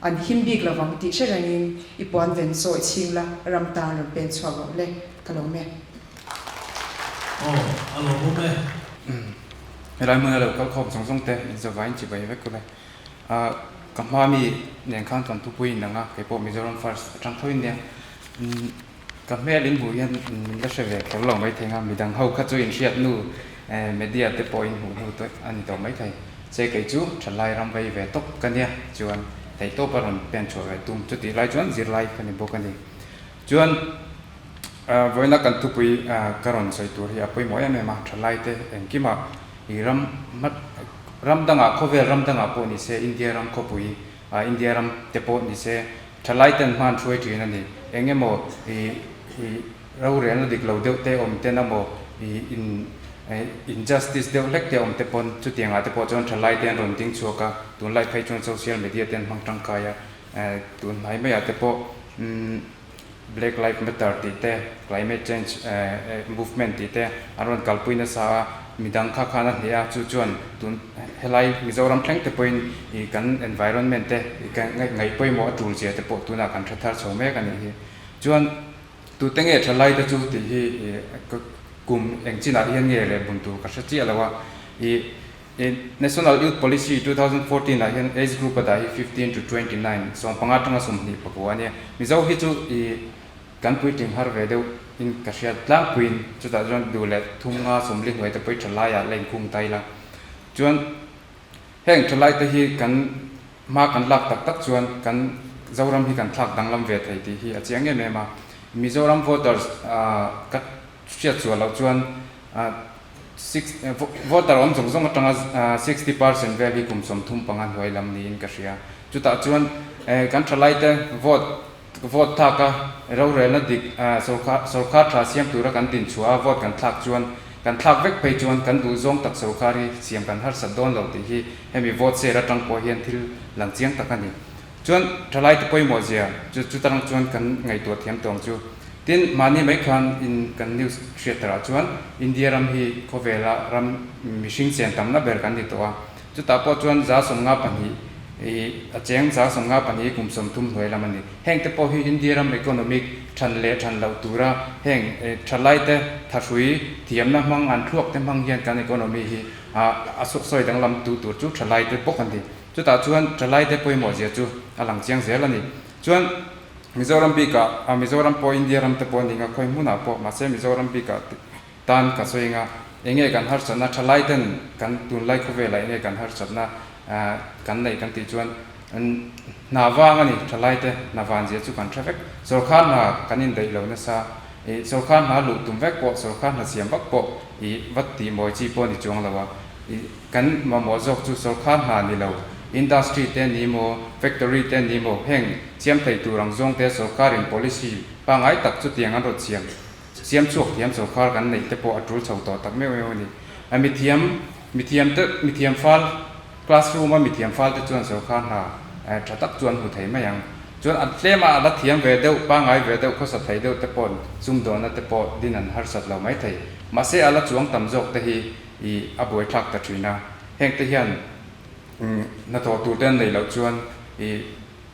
an him bik lovang tih hre rengin i puan ven chawi chhing la, ram tan rawn pen chhuak rawh le. Ka lo me. Aw, a lawmawm e. Helai hmuna lo kal khawm zawng zawng te inzavain chibai vek ule. Ka hma mi nen khan kan thupui in ang a, kei pawh Mizoram First atang tho in nia. Ka hmel in hmuh hian min la hre ve kher lo maithei nga, midang ho kha chu in hriat nu media te pawh in hmuh hnu te a ni tawh maithei. Che kei chu thalai ram vei ve tawp ka nia, chuan theihtawp a rawn pen chhuah ve tum chutih lai chuan zirlai ka ni bawk a ni. Chuan vawiina kan thupui ka rawn sawi tur hi a pawimawh em em a, thalaite engkimah i ram ram dangah khawvel ram dangah pawh ni se India ram khawpui India ram te pawh ni se thalaiten hman hruai thin a ni. Eng emaw i i rorelna dik lo deuh te awm ten emaw i in injustice deuh hlek te awm te pawn chutiangah te pawh chuan thalaite an rawn ding chhuak a, tunlai phei chuan social media te an hmang tangkai a. Tun hnai maiah te pawh Black Life Matter tih te, Climate Change Movement tih te an rawn kalpui nasa a, midang kha khan a hneh a, chu chuan tun helai Mizoram thleng te pawhin ih kan environment te ngaih pawimawh a tul zia te pawh tunah kan hre thar chho mek a nih hi. Chuan tute nge thalai te chu tih hi kum eng chinah hian nge leh bun tur ka hre chiah lo a, ih National Youth Policy 2014 ah hian age group a dah hi 15 to 29, 15 atanga 29 a nia. Mizo hi chu i kan puitling har ve deuh in ka hria tlangpuiin chutah chuan duh leh thum nga 40 hnuai te pawh i tha laiah la inkhung ta ila. Chuan heng tha lai te hi kan hma kan lak tak tak chuan kan Zoram hi kan thlak danglam ve thei tih hi a chiang em em a. Mizoram voters ka hriat chhuah loh chuan Voter awm zawng zawng atanga 60% vel hi kum 35 hnuai lam niin ka hria. Chutah chuan kan thalaite vote vote thlak a, rorelna dik sawrkhar sawrkhar tha siam tura kan din chhuah a vote kan thlak chuan kan thlak vek phei chuan kan duh zawng tak sawrkhar hi siam kan harsat dawn lo tih hi hemi vote share atang pawh hian thil lang chiang tak a ni. Chuan thalaite pawimawh zia chu chutarang chuan kan ngaihtuah thiam tawng chu. Tin, mahni mai khan in kan news hriatterah chuan India ram hi khawvela ram mihring chen tamna ber kan ni tawh a. Chutah pawh chuan 74% I a cheng 75 kum 30 hnuai lam a ni. Heng te pawh hi India ram economic than leh than loh tura heng thalaite thahrui thiamna hmang an thluak te hmang hian kan economy hi a sawi danglam tu tur chu thalaite bawk a ni. Chutah chuan thalaite pawimawh zia chu a lang chiang zel a ni. Chuan Mizoram bikah, Mizoram pawh India ram te pawh a ni nga khawi hmunah pawh mahse Mizoram bikah Tan ka sawi anga, enge kan harsatna thalai ten kan tunlai khawvelah enge kan harsatna kan neih kan tih chuan hna vang a ni, thalai te hna van zia chu kan hre vek. Sawrkhar hna kan indaih lo nasa, ih sawrkhar hna luh tum vek pawh sawrkhar hna siam vak pawh ih va tih mawi chi pawh a ni chuang lo a, ih kan mamawh zawk chu sawrkhar hna ni lo, industry te ni maw, factory te ni maw, heng siam thei tur ang zawng te sawrkharin policy pangngai tak chutiang an rawn siam. Siam chhuak thiam sawrkhar kan neih te pawh a tul chho tawh tak meuh meuh a ni. A mithiam, mithiam te, mithiam fal, classroom a mithiam fal te chuan sawrkhar hna tha tak chu an hmu thei mai ang. Chuan a tlem a a la thiam ve deuh, pangai ve deuh, khawsa thei deuh te paw'n sumdawnna te pawh din an harsat lo mai thei. Mahse a la chuang tam zawk te hi i a buaithlak ta thin a. Heng te hian hnathawh tur te an neih loh chuan i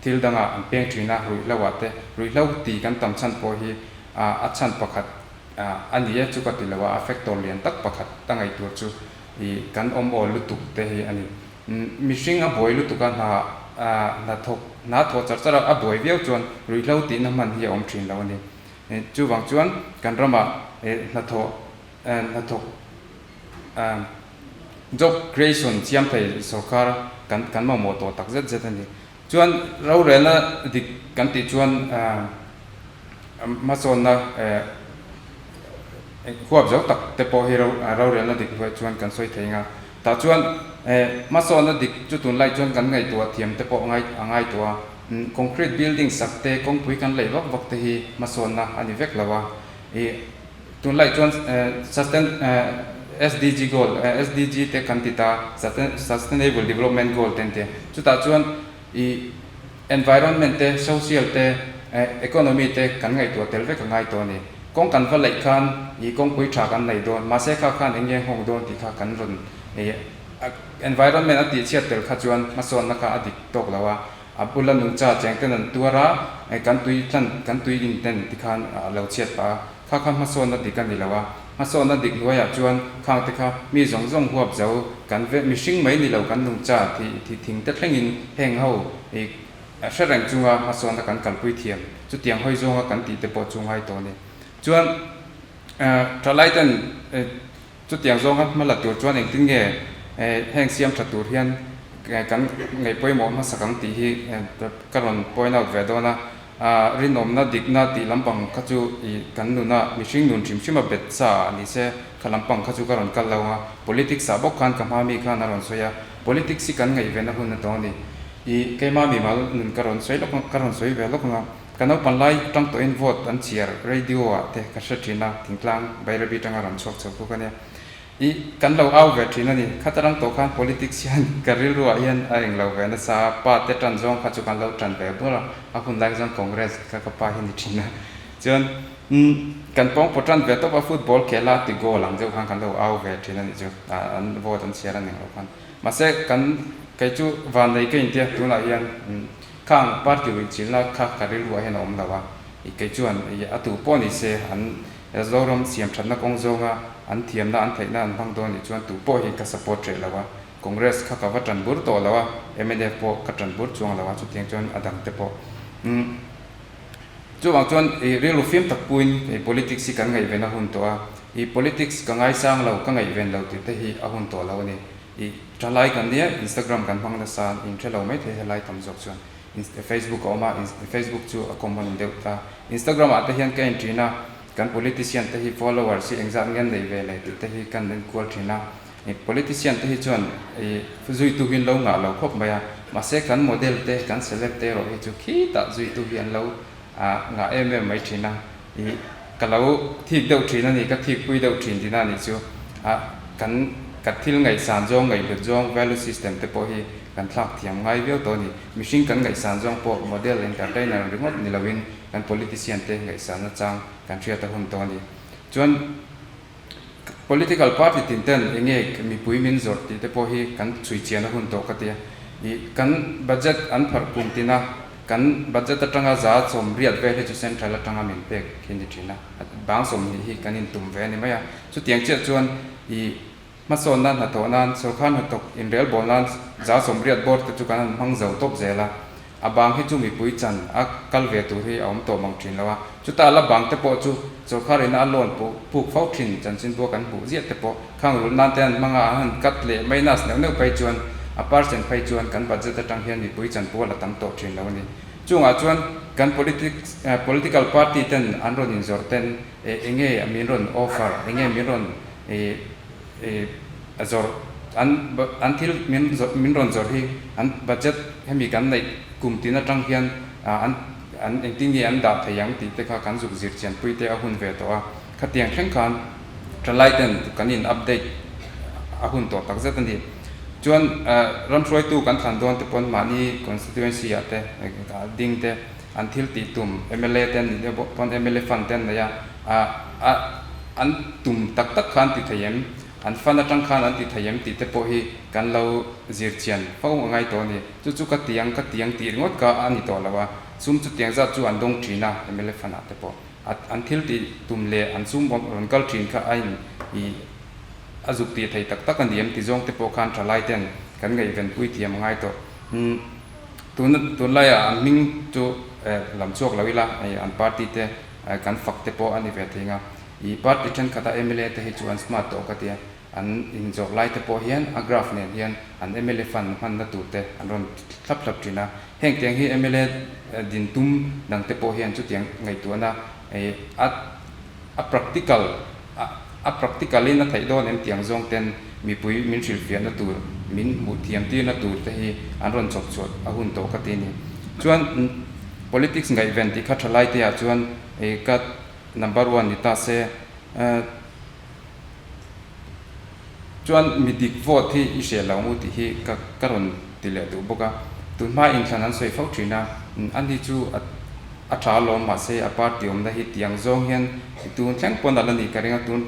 Thil dangah an peng thin a, ruihhlo ah te, ruihhlo ti kan tam chhan pawh hi a chhan pakhat a ni e chu ka ti lo a, a factor lian tak pakhat a ngaih tur chu i kan awm awl lutuk te hi a ni. Mihring a buai lutuk a, hna hna thawk hna thawh char char a, a buai viau chuan ruihhlo tihna hman hi a awm thin lo a ni. Chuvang chuan kan ramah hnathawh hnathawk job creation siam thei sorkar kan kan mamawh tawh tak zet zet a ni. Chuan rorelna dik kan tih chuan hmasawnna huap zo tak te pawh hi rorelna dik hnuaiah chuan kan sawi thei ang a. Tah chuan hmasawnna dik chu tunlai chuan kan ngaihtuah thiam te pawh a ngaihtuah a. Concrete building sak te, kawngpui kan leih vak vak te hi hmasawnna a ni vek lo a. Tunlai chuan sustain SDG goal, SDG te kan ti ta, Sustainable Development Goal te an ti a. Chutah chuan i environment te, social te, economy te kan ngaihtuah tel vek a ngai tawh a ni. Kawng kan va laih khan i kawngpui tha kan nei dawn, mahse kha khan eng nge nghawng dawn tih kha kan rawn i environment a tihchhiat tel kha chuan hmasawnna kha a dik tawk lo a. A bula nungcha cheng ten an tuar a, kan tui tlan, kan tui in ten ti khan a lo chhiat pah a, kha kha hmasawnna dik a ni lo a, hmasawnna dik hnuaiah chuan khang te kha mi zawng zawng huap zo, kan ve mihring mai ni lo kan nungcha thi thi thing te thlengin heng ho i hre reng chunga hmasawnna kan kalpui thiam, chutiang hawi zawnga kan tih te pawh chu ngai tawh a ni. Chuan thalai ten. Chutiang zawnga hma la tur chuan engtin nge heng siam tha tur hian kan ngaih pawimawh hmasak ang tih hi ka rawn point out ve dawn a. Rinawmna dikna tih lampang kha chu kan nuna mihring nun hrim hrim a bet sa ah ni se kha lampang kha chu ka rawn kal lo ang a. Politics ah bawk khan ka hma mi khan a rawn sawi a, politics hi kan ngaihvenna hun a tawng a ni. I keima mimal nun ka rawn sawi lawk ang, ka rawn sawi ve lawk ang a. Ka naupan lai tang tawhin vote an chhiar radio ah te ka hre thin a, thingtlang Bairabi tanga rawn chhuak chho kuk a nia. Ih, kan lo au ve thin a ni. Khat arang tawh khan politics hian ka rilru ah hian a englo ve nasa a, pa te tan zawng kha chu kan lo tan ve bur a, a hun lai chuan Congress kha ka pa hi ni thin a. Chuan, umm, kan pawngpaw tan ve tawp a, football khel a ti goal ang deuh khan kan lo au ve thin a nih chu, an vote an chhiar a ni englo khan. Mahse, kan, kei chu vannei ka intia tunah hian, umm, Khang party ruihchilhna kha ka rilruah hian a awm lo a, i kei chuan i a tu pawh ni se an Zoram siam thatna kawng zawnga an thiamna an theihna an hmang dawn nih chuan tu pawh hi ka support hreh lo a, Congress kha ka va tan bur tawh lo a, mnf pawh ka tan bur chuang lo a, chutiang chuan a dang te pawh. Umm chuvang chuan i rilru fim tak puin i politics hi kan ngaihven a hun tawh a, i politics ka ngaisang lo ka ngaihven lo tih te hi a hun tawh lo a ni. I thalai kan nia Instagram kan hmang nasa in hre lo mai thei helai tam zawk chuan Facebook a awm a Facebook chu a common deuh ta Instagram ah te hian ka en thin a kan politician te hi followers hi engzat nge an nei ve le tih te hi kan en kual thin a politician te hi chuan i zuitu hi an lo ngah lo khawp mai a mahse kan model te kan celeb te erawh hi chu khitah zuitu hi an lo ngah em em mai thin a i ka lo thik deuh thin a ni, ka thik pui deuh thin tihna a nih chu. A kan ka thil ngaihsan zawng, ngaihhlut zawng, value system te pawh hi kan thlak thiam ngai viau tawh a ni. Mihring kan ngaihsan zawng pawh model entertainer ringawt ni loin kan politician te ngaihsan nachang kan hriat a hun tawh a ni. Chuan political party tin ten eng nge mipui min zawrh tih te pawh hi kan chhui chian a hun tawh ka ti a. Ih kan budget an pharh kum tin a, kan budget atanga 80% vel hi chu central atanga min pek hi ni thin a, bang 20 hi kan intum ve a ni mai a. Chutiang chiah chuan ih Hmasawnna hnathawh nan sawrkar hnathawk inrelbawl nan 80% bawr te chu kan han hmang zo tawp zel a, a bang hi chu mipui chan a kal ve tur hi a awm tawh mang thin lo a, chutah la bang te pawh chu sawrkar ina a loan puk fo thin chanchinbua kan hmuh ziah te pawh khang rulh nan te an hmang a, an han cut leh minus neuh neuh phei chuan a percent phei chuan kan budget atang hian mipui chan pual a tam tawh thin lo a ni. Chungah chuan kan politics political party ten an rawn inzawrh ten enge min rawn offer enge min rawn I i a zawrh an an thil min min rawn zawrh hi an budget hemi kan neih kum tin atang hian an an engtin nge an dah thei ang tih te kha kan zuk zir chian pui te a hun ve tawh a. Khatiang thleng khan thalai ten kan in update a hun tawh tak zet a ni. Chuan ram hruaitu kan thlan dawn te pawn mahni constituency ah te ding te an thil tih tum mla te an nih deuh bawk pawn mla fund te an nei a, a an tum tak tak kha an ti thei em, an fund atang khan an ti thei em tih te pawh hi kan lo zir chian fo a ngai tawh a ni. Chu chu ka tiang ka tiang tih ringawt kha a ni tawh lo a, sum chutiang zat chu an dawng thin a mla fund ah te pawh a an thil tih tum leh an sum rawn kal thin kha a in ih a zuk tih thei tak tak a ni em ti zawng te pawh khan thalai ten kan ngaihven pui thiam a ngai tawh. Umm. Tun tunlaiah an hming chu lam chhuak lo ila an party te kan fak te pawh a ni ve thei ang a. Ih party thenkhat a mla te hi chu an smart tawh ka tia, an inzawrh lai te pawh hian a graph nen hian an mla fund hmanna tur te an rawn thlap thlap thin a. Heng tiang hi mla din tum dang te pawh hian chutiang ngaihtuahna a A practical a a practical in a theih dawn em tiang zawng ten mipui min hrilhfiahna tur, min hmuh thiam tirna tur te hi an rawn chawp chhuah a hun tawh ka ti a ni. Chuan politics ngaihven tih kha thalai te ah chuan ka number one ni ta se. Chuan mi dik vote hi i hriat lo ang u tih hi ka ka rawn ti leh duh bawk a. Tun hma inthlan an sawi fo thin a, ani chu a a tha alawm mahse a party awmna hi tiang zawng hian tun thleng pawn a la nih ka ring a, tun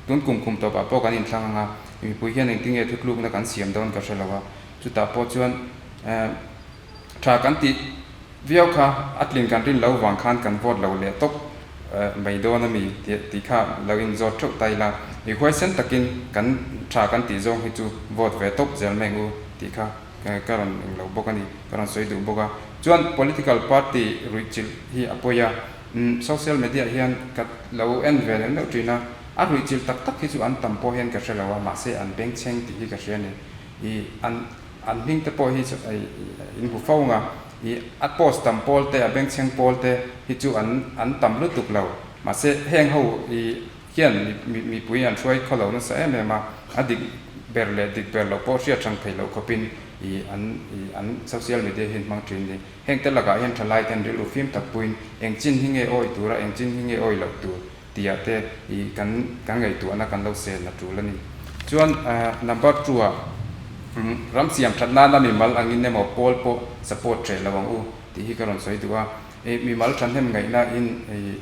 tun kum khum tawpah pawh kan inthlang ang a, mipui hian engtinge thutlukna kan siam dawn ka hre lo a, chutah pawh chuan tha kan tih Viau kha a tlin kan rin lo vang khan kan vote lo leh tawp mai dawn a mi tih kha lo in zawt theuh ta ila, mi huaisen takin kan tha kan tih zawng hi chu vote ve tawp zel mai ang u tih kha ka rawn eng lo bawk a ni, ka rawn sawi duh bawk a. Chuan political party ruihchilh hi a pawi a, social media hian ka lo en ve neuh neuh thin a, a ruihchilh tak tak hi chu an tam pawh hian ka hre lo a, mahse an bengchheng tih hi ka hria a ni. I an an hming te pawh hi chu in hmu fo ang a, i a post tam pawl te a bengchheng pawl te hi chu an an tam lutuk lo mahse heng ho i hian mi mipui an hruai khaw lo nasa em em a, a dik ber leh dik ber loh pawh hriat hrang thei loh khawpin i an i an social media hi an hmang thin ni. Heng te lakah hian thalai ten rilru fim tak puiin eng chin hi nge awi tura eng chin hi nge awi loh tur Tihah te i kan kan ngaihtuahna kan lo sel a tul a ni. Chuan number two ah ram siam that nana mimal angin emaw pawl pawh support hreh lo ang u tih hi ka rawn sawi duh a. I mimal thahnem ngaihna in i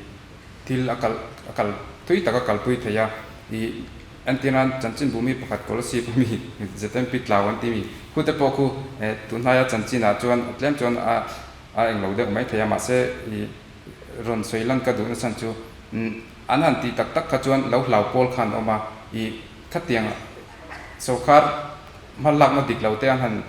thil a kal a kal thui tak a kalpui thei a. I entirnan chanchinbu mi pakhat Kolasib a mi ZMP Tlau an ti mi khute pawh khu tunhnaia chanchinah chuan a tlem chuan a a englo deuh mai thei a mahse i rawn sawi lan ka duh nasa chu an han tih tak tak kha chuan lo hlau pawl khan awm a, i khatiang sawrkar hma lakna dik lo te an han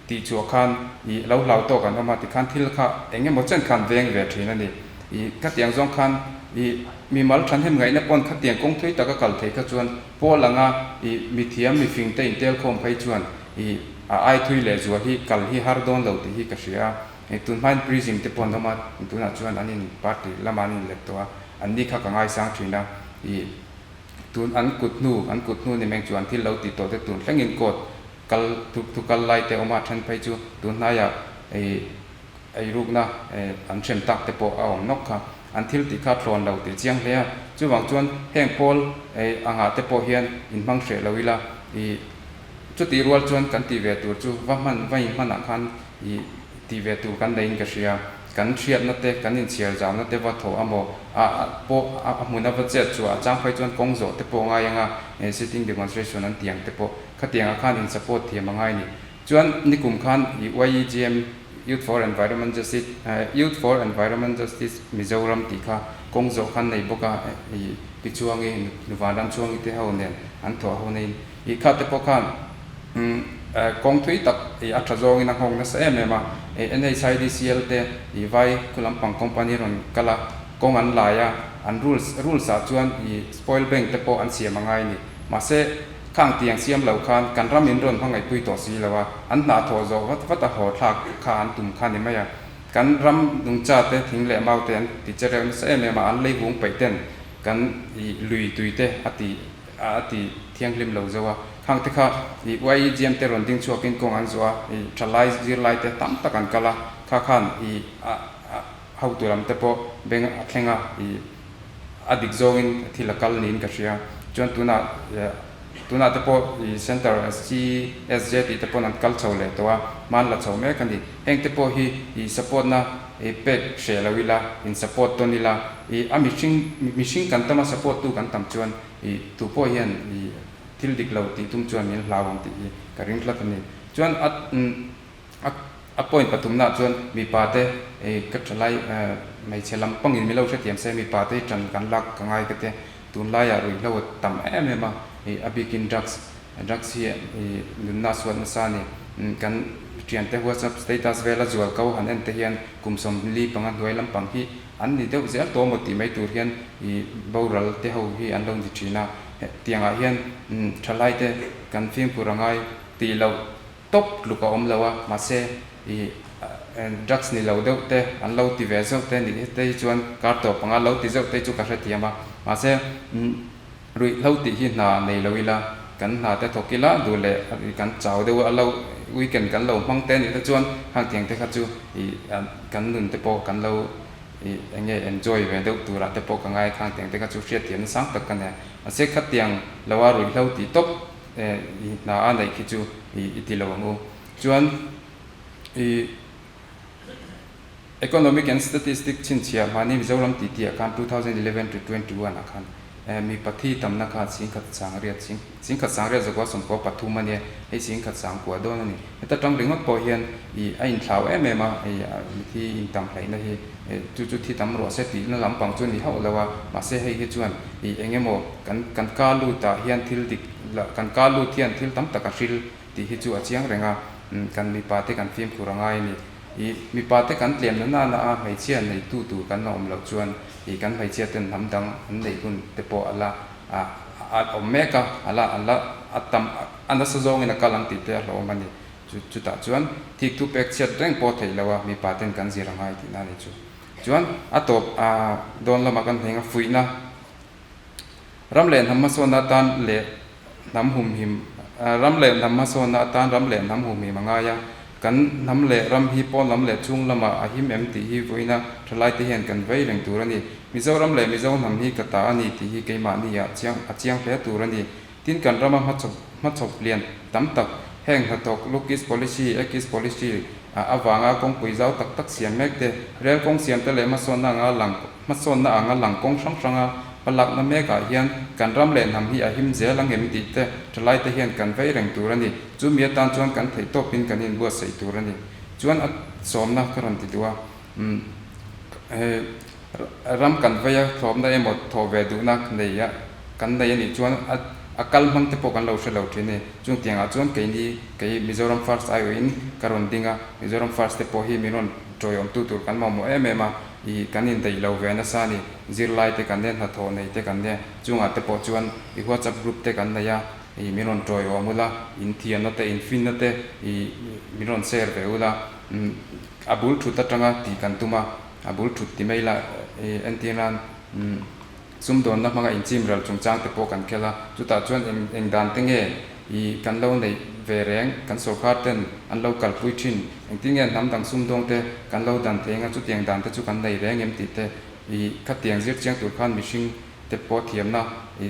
tih chhuah khan i lo hlau tawk an awm a tikhan thil kha eng emaw chen khan veng ve thin a ni. I khatiang zawng khan i mimal thahnem ngaihna pawn khatiang kawng thui taka kal thei kha chuan pawl anga i mithiam mifing te intelkhawm phei chuan i a ai thui leh zual hi kal hi har dawn lo tih hi ka hria a. Hei tun hmain Prism te pawh an awm a, tunah chuan an in party lamah an inlet tawh a, an ni kha ka ngaisang thin a, ih tun an kut hnu, an kut hnu ni meng chu an thil lo tih tawh te tun thlengin court kal thu thu kal lai te awm a, then phei chu tun hnaiah ih eirukna an hrem tak te pawh a awm nawk kha, an thil tih kha thlawn lo tih chiang hle a, chuvang chuan heng pawl angah te pawh hian inhmang hreh lo ila, ih chutih rual chuan kan tih ve tur chu va hman va inhmanah khan I tih ve tur kan neiin ka hria. Kan hriatna te, kan inchhiar zauna te va thaw a maw? A pawh a hmun a va chet chhuah a chang phei chuan kawng zawh te pawh a ngai ang a, sitting demonstration an ti ang te pawh khatiangah khan in support thiam a ngai a ni. Chuan nikum khan i YEGM, Youth for Environment Justice, Youth for Environment Justice Mizoram tih kha kawng zawh khan nei bawk a, i Pi Chuangi, Nu Vanramchuangi te ho nen an thawh ho neiin i kha te pawh khan kawng thui tak i a tha zawngin a nghawk nasa em em a. NHIDCL te i vai khu lampang company rawn kal a, kawng an lai a, an rules rules ah chuan i spoil bank te pawh an siam a ngai a ni. Mahse, khang tiang siam lo khan kan ram in rawn hmangaihpui tawh si lo a, an hna thawh zawh vat vat a haw thlak kha an tum kha ni mai a. Kan ram nungcha te, thing leh mau te an ti che reuh nasa em em a, an leivung peih ten kan i lui tui te a ti a ti thianghlim lo zo a. Khang te kha i YEGM te rawn ding chhuak in kawng an zawh a, i thalai zirlai te tam tak an kal a, kha khan i a a hotu lam te pawh beng a thleng a, i a dik zawngin thil a kal niin ka hria. Chuan tunah tunah te pawh i Centre CSJ tih te pawn an kal chho leh tawh a, hman la chho mek a ni. Heng te pawh hi i support na i pek hreh lo ila, in support tawn ila, i a mihring mihring kan tam a support tu kan tam chuan i tu pawh hian i thil dik lo tih tum chuan min hlau ang tih hi ka ring tlat a ni. Chuan a A a point pathumnaah chuan mipa te ka thalai hmeichhe lam pangin min lo hrethiam se mipa te hi tan kan lak ka ngai ka tia tunlaiah ruihhlo a tam em em a a bikin drugs drugs hi nunna a suat nasa a ni kan thiante whatsapp status vela zual ko han en te hian kum 45 hnuai lampang hi an ni deuh zel tawh maw tih mai tur hian ih boral te ho hi an lo ni thin a tiangah hian thalai te kan fimkhur a ngai tih loh Top tluk a awm lo a, mahse i drugs ni lo deuh te an lo ti ve zeuh te nih te hi chuan kar tawp anga lo ti zeuh te chu ka hrethiam a, mahse ruihhlo tih hi hna nei lo ila kan hna te thawk ila duh leh kan chau deuh a lo weekend kan lo hmang te nih te chuan hang tiang te kha chu i kan nun te pawh kan lo i eng nge enjoy ve deuh turah te pawh ka ngai khang tiang te kha chu hriatthiamna sang tak ka nia, mahse khatiang lo a ruihhlo tih tawp I hna a neih khi chu i ti lo ang u. Chuan i Economic and Statistic chhinchhiah mahni Mizoram tih tih ah khan 2011 to 21 ah khan mi pathi tamna kha singkhat sangriat singkhat sangriat zakua sawmkua pathum a nia, hei singkhat sangkua dawn a ni. Heta tang ringawt pawh hian i a inthlau em em a, i mithi intam hleihna hi chu chu thi tam rawh se tihna lampang chu a ni hauh lo a, mahse hei hi chuan i eng emaw kan kan ka lut ah hian thil dik la kan ka lut hian thil tam tak a hril tih hi chu a chiang reng a, kan mipa te kan fimkhur a ngai a ni. I mipa te kan tlem na nana a hmeichhia neitu tur kan la awm loh chuan i kan hmeichhia ten hnam dang an neih hun te pawh a la a a awm mek a, a la a la a tam a nasa zawngin a kal ang tih te a hlawhawm a ni. Chu chutah chuan thik thu pek chhiat reng pawh theih lo a mipa ten kan zir a ngai tihna a ni chu. Chuan a tawp a dawn lamah kan hneng a fuihna Ram leh hnam hmasawnna atan leh hnam humhim Ram leh hnam hmasawnna atan ram leh hnam humhim a ngai a. Kan hnam leh ram hi pawn lam leh chung lamah a him em tih hi vawiina thalaite hian kan vei reng tur a ni. Mizoram leh Mizo hnam hi ka ta a ni tih hi keimahni ah chiang a chiang hle tur a ni. Tin kan rama hmachhawp hmachhawp lian tam tak heng hnathawk Look East Policy, Act East Policy avanga kawngpui zau tak tak siam mek te, rel kawng siam te leh hmasawnna anga lang hmasawnna anga lang kawng hrang hranga hmalakna mekah hian kan ram leh hnam hi a him zel ang em tih te thalai te hian kan vei reng tur a ni. Chumi atan chuan kan theih tawpin kan inbuatsaih tur a ni. Chuan a sawmna ka rawn ti duh a, umm he ram kan vei a thlawpna emaw thawh ve duhna nei a kan nei a nih chuan a a kal hmang te pawh kan lo hre lo thin a ni. Chung tiangah chuan keini kei Mizoram First aiawhin ka rawn ding a, Mizoram First te pawh hi min rawn tawiawmtu tur kan mamawh em em a, Ih, kan indaih lo ve nasa a ni. Zirlai te kan nia, hnathawh nei te kan nia, chungah te pawh chuan i WhatsApp group te kan nei a, ih, min rawn tawiawm ula, in thiamna te, in finna te, ih, min rawn share ve ula, umm, a bul thut atanga tih kan tum a, a bul thut ti mai la, ih, entir nan, umm, Sumdawnna hmanga inchim ral chungchang te pawh kan khel a, chutah chuan eng eng dan te nge i kan lo neih ve reng, kan sorkar ten an lo kalpui thin, engtin nge hnam dang sumdawng te kan lo dan thei anga chutiang dan te chu kan nei reng em tih te i khatiang zir chiang tur khan mihring te pawh thiamna i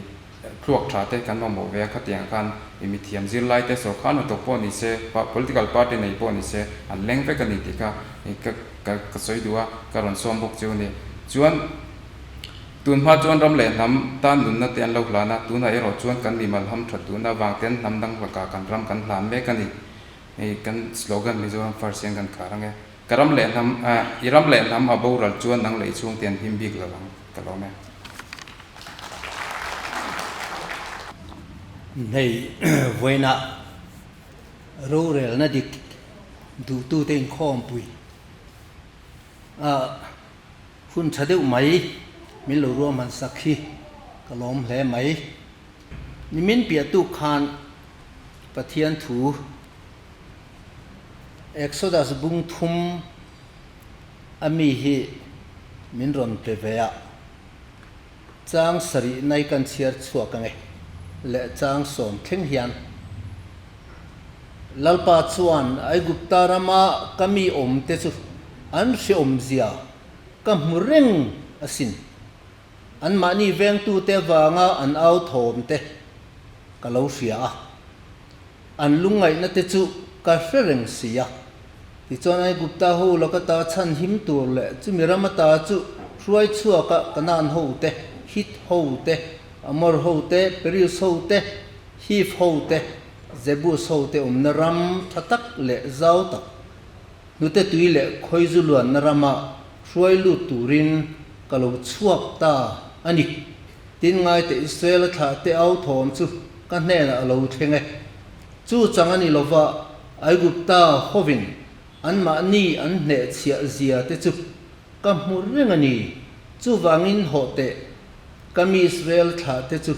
thluak tha te kan mamawh ve a, khatiang khan i mithiam zirlai te sorkar hnathawk pawh ni se, political party nei pawh ni se an leng vek a ni tih kha i ka ka sawi duh a, ka rawn sawm bawk chu a ni. Chuan. Tun hma chuan ram leh hnam tan nunna te an lo hlan a, tunah erawh chuan kan mimal ham that duhna avang ten hnam dang lakah kan ram kan hlan mek a ni. Hei kan slogan Mizoram First hian kan khar ang e. Ka ram leh hnam, i ram leh hnam a boral chuan nang leh i chhungte an him bik lo ang, ka lawm e. Hei vawiinah rorelna dik duhtute inkhawmpui a hun tha deuh mai min lo ruahman sak hi ka lawm hle mai. Nimin piah tuk khan Pathian thu Exodus bung thum a mi hi min rawn pe ve a, chang sarih nai kan chhiar chhuak ang e leh chang sawm thleng hian Lalpa chuan Aigupta rama ka mi awm te chu an hreawmzia ka hmu reng asin. Anmahni vengtute avanga an au thawm te ka lo hria a, an lungngaihna te chu ka hre reng si a. Tichuan Aigupta ho laka ta chhan him tur leh chumi ram ata chu hruai chhuaka Kanaan ho te, Hit ho te, Amor ho te, Periz ho te, Hiv ho te, Jebus ho te awmna ram tha tak leh zau tak, Hnute tui leh khawizu luanna rama hruai lut turin ka lo chhuak ta a ni. Tin ngaite Israel-a thlahte au thawm chu ka hnenah a lo thleng e. Chu chang a ni lova Aigupta hovin anmahni an hnehchhiah zia te chu ka hmu reng a ni. Chuvangin hawh teh, ka mi Israel thlahte chu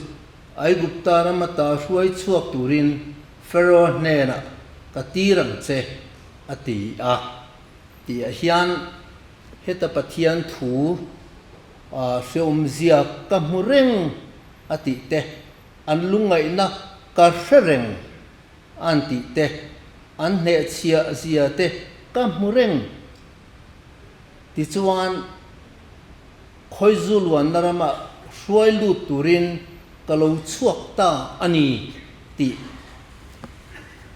Aigupta rama ta hruai chhuak turin Pharaoh hnenah ka tir ang che. A ti a, tih ah hian heta Pathian thu hreawmzia ka hmu reng a tih te, an lungngaihna ka hre reng an tih te, an hnehchhiah zia te ka hmu reng. Tichuan, Khawizu luanna rama hruai lut turin ka lo chhuak ta a ni tih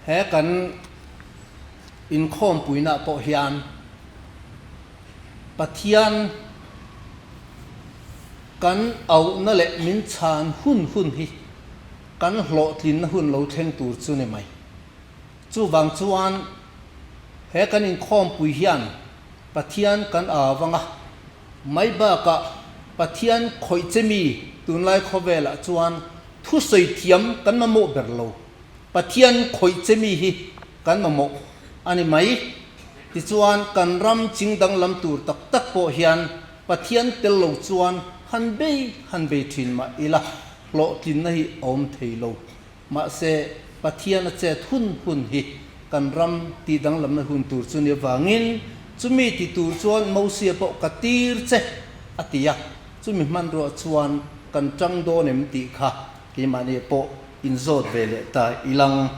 he kan inkhawmpuinaah pawh hian Pathian kan auhna leh min chhan hun hun hi kan hlawhtlinna hun lo thleng tur chu ni mai. Chuvang chuan he kan inkhawmpui hian Pathian kan au anga mai bakah Pathian khawih che mi tunlai khawvelah chuan thusawi thiam kan mamawh ber lo. Pathian khawih che mi hi kan mamawh a ni mai. Tichuan kan ram ching danglam tur tak tak pawh hian Pathian tel lo chuan han bei han bei thin mah ila hlawhtlinna hi a awm thei lo. Mahse, Pathian a chet hun hun hi kan ram tih danglamna hun tur chu ni avangin chumi ti tur chuan Mosia pawh ka tir che a ti a, chumi hmanruah chuan kan tang dawn em tih kha keimahni pawh inzawt ve leh ta ilang.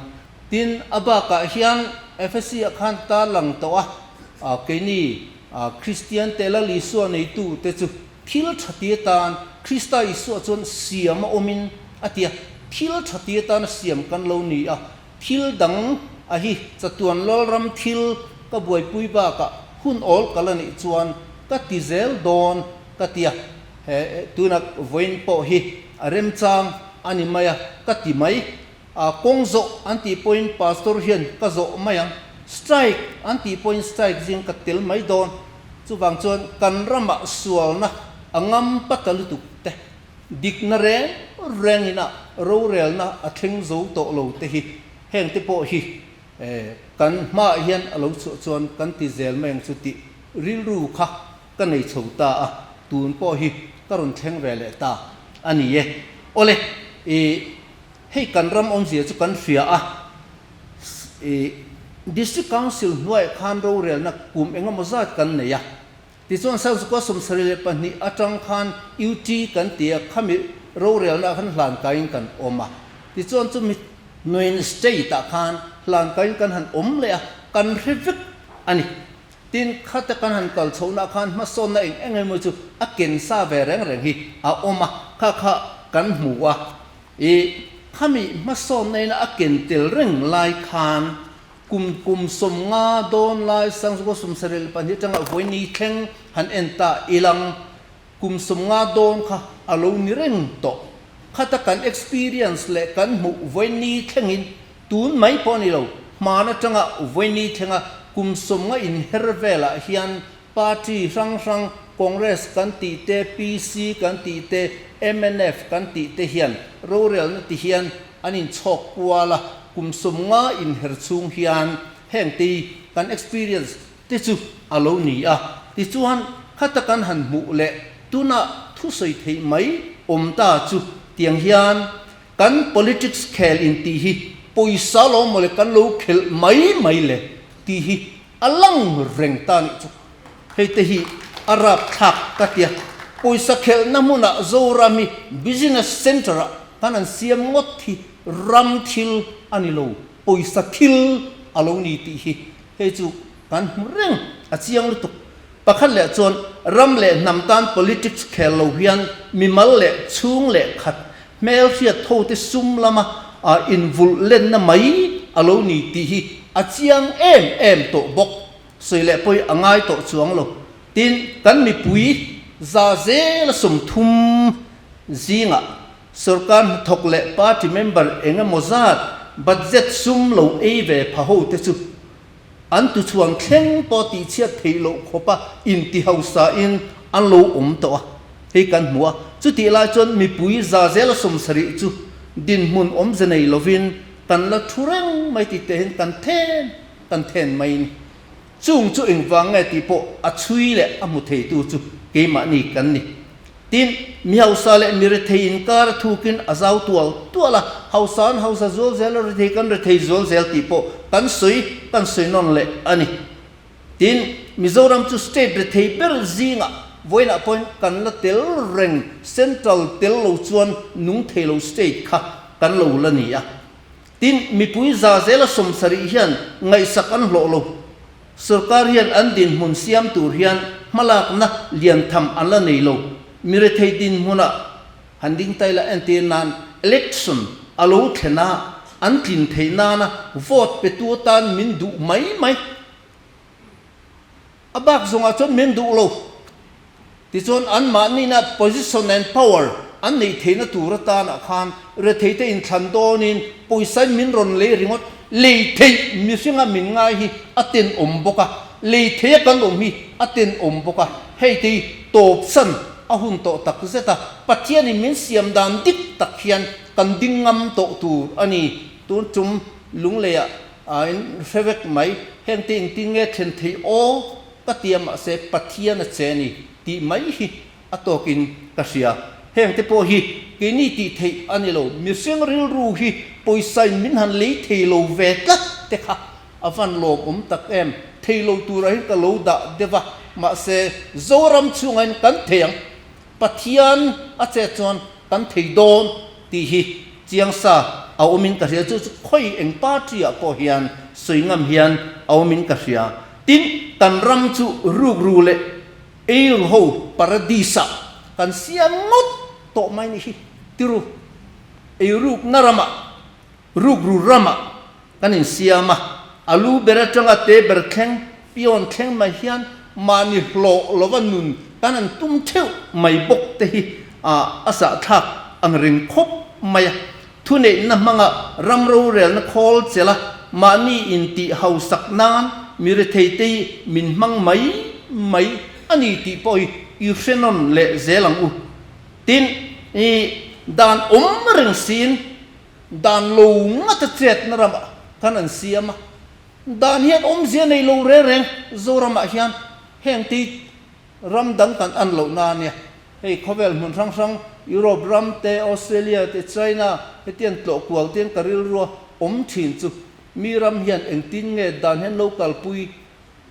Tin, a bakah hian Efesi ah khan tarlang tawh a, keini Kristian te Lal Isua neitu te chu Thil tha ti atan Krista Isua chuan siam a awmin a ti a, thil tha ti atana siam kan lo ni a, thil dang a hi chatuan Lalram thil ka buaipui bakah hun awl kal a nih chuan ka ti zel dawn ka ti a, he tuna vawiin pawh hi a remchang a ni mai a ka ti mai. A kawng zawh an tih pawhin pastor hian ka zawh mai ang, strike an tih pawhin strike zing ka tel mai dawn. Chuvang chuan kan ramah sualna a ngam pata lutuk te, dikna reng rengin a rorelna a thleng zo tawh lo te hi heng te pawh hi kan hmaah hian a lo chhuah chuan kan ti zel mai ang chu tih rilru kha ka nei chho ta a, tun pawh hi ka rawn thleng ve leh ta a ni e. Awle, i. Hei kan ram awmzia chu kan hria a, i District Council hnuaiah khan rorelna kum engemaw zat kan nei a, tichuan Sangchukua 72 atang khan UT kan ti a, khami rorelna ah khan hlan kaiin kan awm a, tichuan chumi hnuaiin State ah khan hlan kaiin kan han awm leh a, kan hre vek a ni. Tin, khata kan han kal chhohna khan hmasawnna eng eng emaw chu a ken sa ve reng reng hi a awm a, kha kha kan hmu a. I khami hmasawnna ina a ken tel reng lai khan kum kum 50 dawn lai Sangzuka 72 atanga vawiini thleng han en ta ilang kum 50 dawn kha a lo ni reng tawh. Khata kan experience leh kan hmuh vawiini thlengin tun mai pawh a ni lo. Hmaan atanga vawiini thlenga kum 50 inher velah hian Party hrang hrang Congress kan tih te, PC kan tih te, mnf kan tih te hian rorelna ti hian an inchhawk kual a, kum 50 inher chhung hian heng te hi kan experience te chu a lo ni a. Tichuan, khata kan han hmuh leh tuna thusawi theih mai awm ta chu tiang hian kan politics khel intih hi pawisa lo mawle kan lo khelh mai mai le tih hi A lang reng ta nih chu. Hei te hi a rapthlak ka tia. Pawisa khelhna hmunah Zoram hi business centre ah kan an siam ngawt hi ram thil a ni lo, pawisa thil a lo ni tih hi hei chu kan hmu reng a chiang lutuk. Pakhat leh chuan ram leh hnam tan politics khel lo hian mimal leh chhung leh khat Hmelhriat hote sum lama invulh lenna mai a lo ni tih hi a chiang em em tawh bawk. Sawi leh pawi a ngai tawh chuang lo. Tin, kan mipui za zela 30 zingah sorkar hnathawk leh party member eng emaw zat budget sum lo ei ve pha hote chu An tuchhuang thleng pawh tihchhiat theih loh khawpa inti hausain an lo awm tawh a, hei kan hmu a. Chutih lai chuan mipui za zela 70 chu dinhmun awmze nei lovin kan la thu reng mai tih tehin kan then kan then mai ni. Chung chu engvang nge tih pawh a chhui leh a hmu theitu chu keimahni kan ni. Tin, mi hausa leh mi rethei inkar a thukin a zau tual tual a, hausa an hausa zual zel a, rethei kan rethei zual zel tih pawh kan sawi kan sawi nawn leh a ni. Tin, Mizoram chu state rethei ber zingah vawiinah pawhin kan la tel reng, central tel lo chuan nung thei lo state kha kan lo la ni a. Tin, mipui za zela 70 hian ngaihsak an hlawh lo. Sorkar hian an dinhmun siam tur hian hmalakna lian tham an la nei lo. Mi rethei dinhmunah han ding ta ila entir nan election a lo thlen a, an tlin theih nana vote petu atan min duh mai mai. A bak zawngah chuan min duh lo. Tichuan anmahnina position and power an neih theihna tur atanah khan retheite inthlan dawnin pawisain min rawn lei ringawt, lei theih mihringa min ngai hi a tenawm bawk a, lei theia kan awm hi a tenawm bawk a, hei te hi tawpsan a hun tawh tak zet a, Pathianin min siam dan dik tak hian kan ding ngam tawh tur a ni. Tun tum Lungleiah a in hre vek mai, hengte engtin nge thlen theih aw? Ka tia mahse Pathian a che ni tih mai hi a tawkin ka hria. Heng te pawh hi keini tih theih a ni lo. Mihring rilru hi pawisain min han lei thei lo ve tlat te kha a van lawmawm tak em. Thei lo turah hian ka lo dah deuh a, mahse Zoram chhungah hian kan thei ang. Pathian a chet chuan kan thei dawn tih hi chiang sa a awmin ka hria. Chu chu khawi eng party ah pawh hian sawi ngam hian a awmin ka hria. Tin, kan ram chu rukru leh eiru ho paradise ah kan siam ngawt tawh mai ni hi. Tiru, eirukna ramah, rukru ramah Kan insiam a, a lu ber atanga te ber thleng, pion thleng mai hian mahni hlawh lova nun kan an tum theuh mai bawk te hi a zahthlak ang reng khawp mai a. Thuneihna hmanga ram rorelna khawl chelh a, mahni intih hausak nan mi retheite hi min hmang mai mai a ni tih pawh hi i hre nawn leh zel ang u. Tin, i dan awm reng siin Dan lo ngata chetna ramah kan an siam a, dan hian awmzia nei lo reng reng Zoramah hian heng te ram dang kan an loh na ania. Hei khawvel hmun hrang hrang Europe ram te, Australia te, China hetiang tlawh kual te hian ka rilrua awm thin chu mi ram hian engtin nge dan hian lo kalpui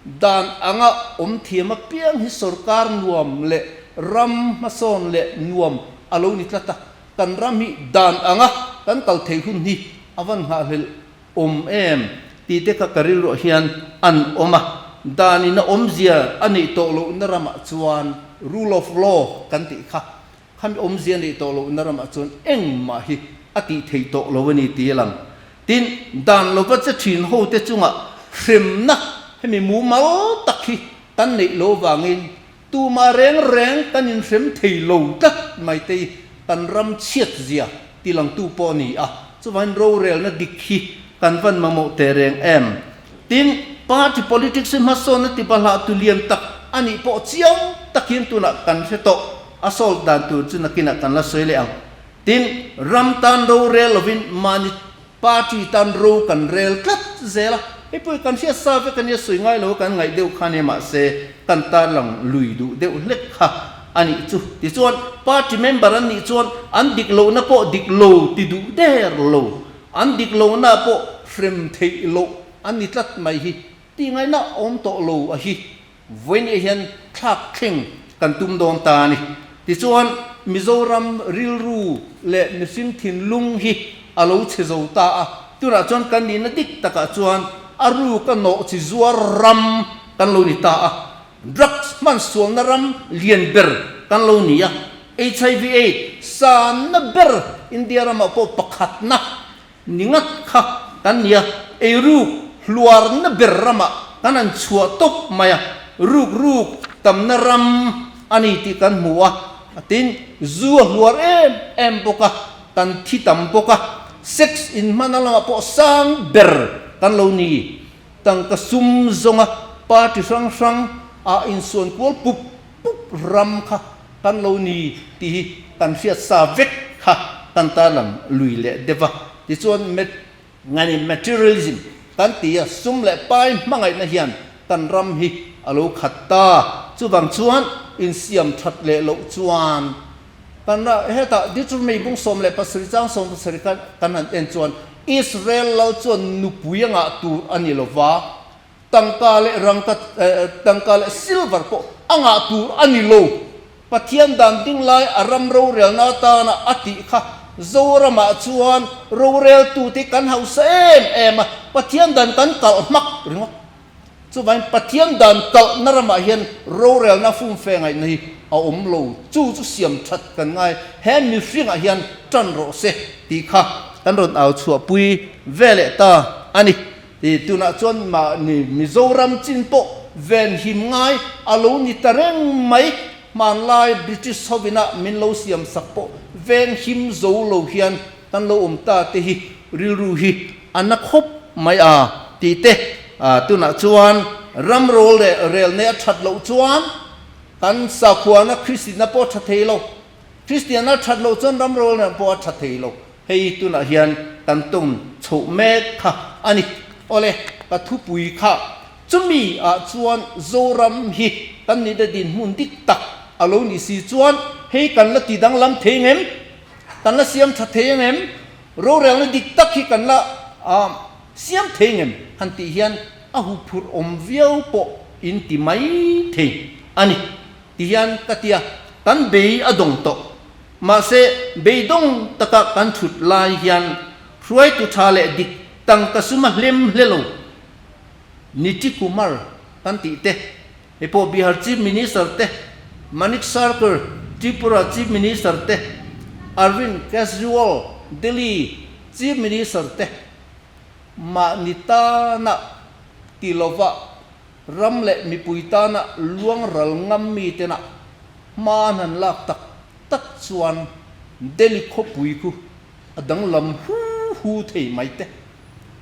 Dan anga awm thiam apiang hi sorkar nuam leh ram hmasawn leh nuam a lo ni tlat a, kan ram hi dan anga kan kal theih hun hi a van nghahhlelh awm em tih te kha ka rilruah hian an awm a. Dan in a awmzia a neih tawh lohna ramah chuan rule of law kan tih kha Khami awmzia neih tawh lohna ramah chuan engmah hi a tih theih tawh lo a ni tih a lang. Tin, dan lova che thin hote chungah hremna hemi mumal tak hi kan neih lo vangin tumah reng reng kan inhrem thei lo tlat mai te hi kan ram chhiat zia tilangtu pawh a ni a. Chuvangin rorelna dik hi. kan van mamawh teh reng em? Tin, party politics hi hmasawnna ti bahlah tu lian tak a nih pawh chiang takin tunah kan hre tawh. A solve dan tur chu nakinah kan la sawi leh ang. Tin, ram tan rorel lovin mahni party tan ro kan rel tlat zel a. Hei pawh hi kan hriat sa vek a nia, sawi ngai lo kan ngaih deuh kha nia mahse kan tarlang lui duh deuh hlek kha a nih chu. Tichuan, party member an nih chuan an dik lohna pawh dik lo ti duh der lo. An dik lohna pawh hrem theih loh an ni tlat mai hi tih ngaihna awm tawh lo a hi. Vawiin hian thlak thleng kan tum dawn ta a ni. Tichuan, Mizoram rilru leh mihring thinlung hi a lo chhe zo ta a, tunah chuan kan nihna dik takah chuan a ruk a nawh chi zuar ram kan lo ni ta a, drugs hman sualna ram lian ber kan lo ni a, HIV aids sanna ber India ramah pawh pakhatna Ni ngat kha kan nia, eiruk hluarna ber ramah kan han chhuah tawp mai a, ruk ruk tamna ram a ni tih kan hmu a, tin zu a hluar em em bawk a, kan thi tam bawk a, sex inhmana lamah pawh sang ber kan lo ni, tangka sum zawnga party hrang hrang ah insuan kual pup pup ram kha Kan lo ni tih hi kan hriat sa vek kha kan tarlang lui leh deuh a. Tichuan ngani materialism kan ti a, sum leh pai hmangaihna hian kan ram hi a lo khat ta. Chuvang chuan insiam that leh loh chuan kan ra hetah Deuteronomy bung 17 chang 17 kan han en chuan Israel lal chuan nupui a ngah tur a ni lova, Tangka leh rangka tangka leh silver pawh a ngah tur a ni lo. Pathian dan ding lai a ram rorelna atana a tih kha Zoramah chuan roreltute kan hausa em em a, Pathian dan kan kalh hmak ringawt. Chuvangin Pathian dan kalhna ramah hian rorelna fumfe ngaihna hi a awm lo. Chu chu siam that kan ngai. He mihringah hian tan rawh se tih kha kan rawn au chhuahpui ve leh ta a ni. Ti tunah chuan mahni Mizoram chin pawh venhim ngai a lo ni ta reng mai. Hmanlai British hovina min lo siam sak pawh venghim zo lo hian kan lo awm ta te hi rilru hi a na khawp mai a tih te. Tunah chuan ram rawl leh rel nei a that loh chuan kan sakhuana Kristianna pawh a tha thei lo. Kristianna a that loh chuan ram rawl rel pawh a tha thei lo. Hei tunah hian kan tawn chhoh mek kha a ni. Awle, ka thupui kha chumi ah chuan Zoram hi kan nihna dinhmun dik tak a lo nih si chuan hei kan la ti danglam thei ngem? Kan la siam tha thei angem? Rorelna dik tak hi kan la siam thei ngem? Han tih hian a huphurh awm viau pawh in ti mai thei a ni. Ti hian ka tia, kan bei a dawng tawh. Mahse, beidawng taka kan thut lai hian hruaitu tha leh dik tangka suma hlem hle lo Niti Kumar kan tih te, hei pawh Bihar Chief Minister te, Manik Sarkar Tripura Chief Minister te, Arvind Kejriwal Delhi Chief Minister te mahni tana ti lova Ram leh mipui tana luang ral ngam mi tena hma an han lak tak tak chuan Delhi khawpui khu a danglam hu hu thei mai te.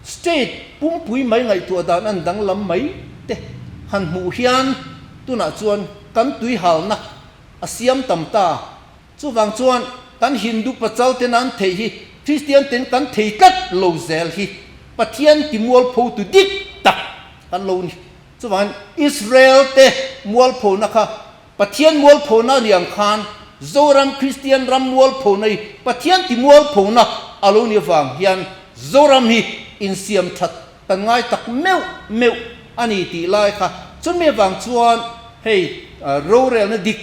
State pumpui mai ngaihtuah dan an danglam mai te han hmuh hian tunah chuan kan tuihalna a siam tam ta. Chuvang chuan kan Hindu pachal tena an theih hi Kristian ten kan thei tlat lo zel hi Pathian ti mualpho tu dik tak kan lo ni. Chuvangin Israel te mualphona kha Pathian mualphona a ni ang khan Zoram Kristian ram mualphona hi Pathian ti mualphona a lo ni avang hian Zoram hi insiam that kan ngai tak meuh meuh a ni tih lai kha chumi avang chuan hei rorelna dik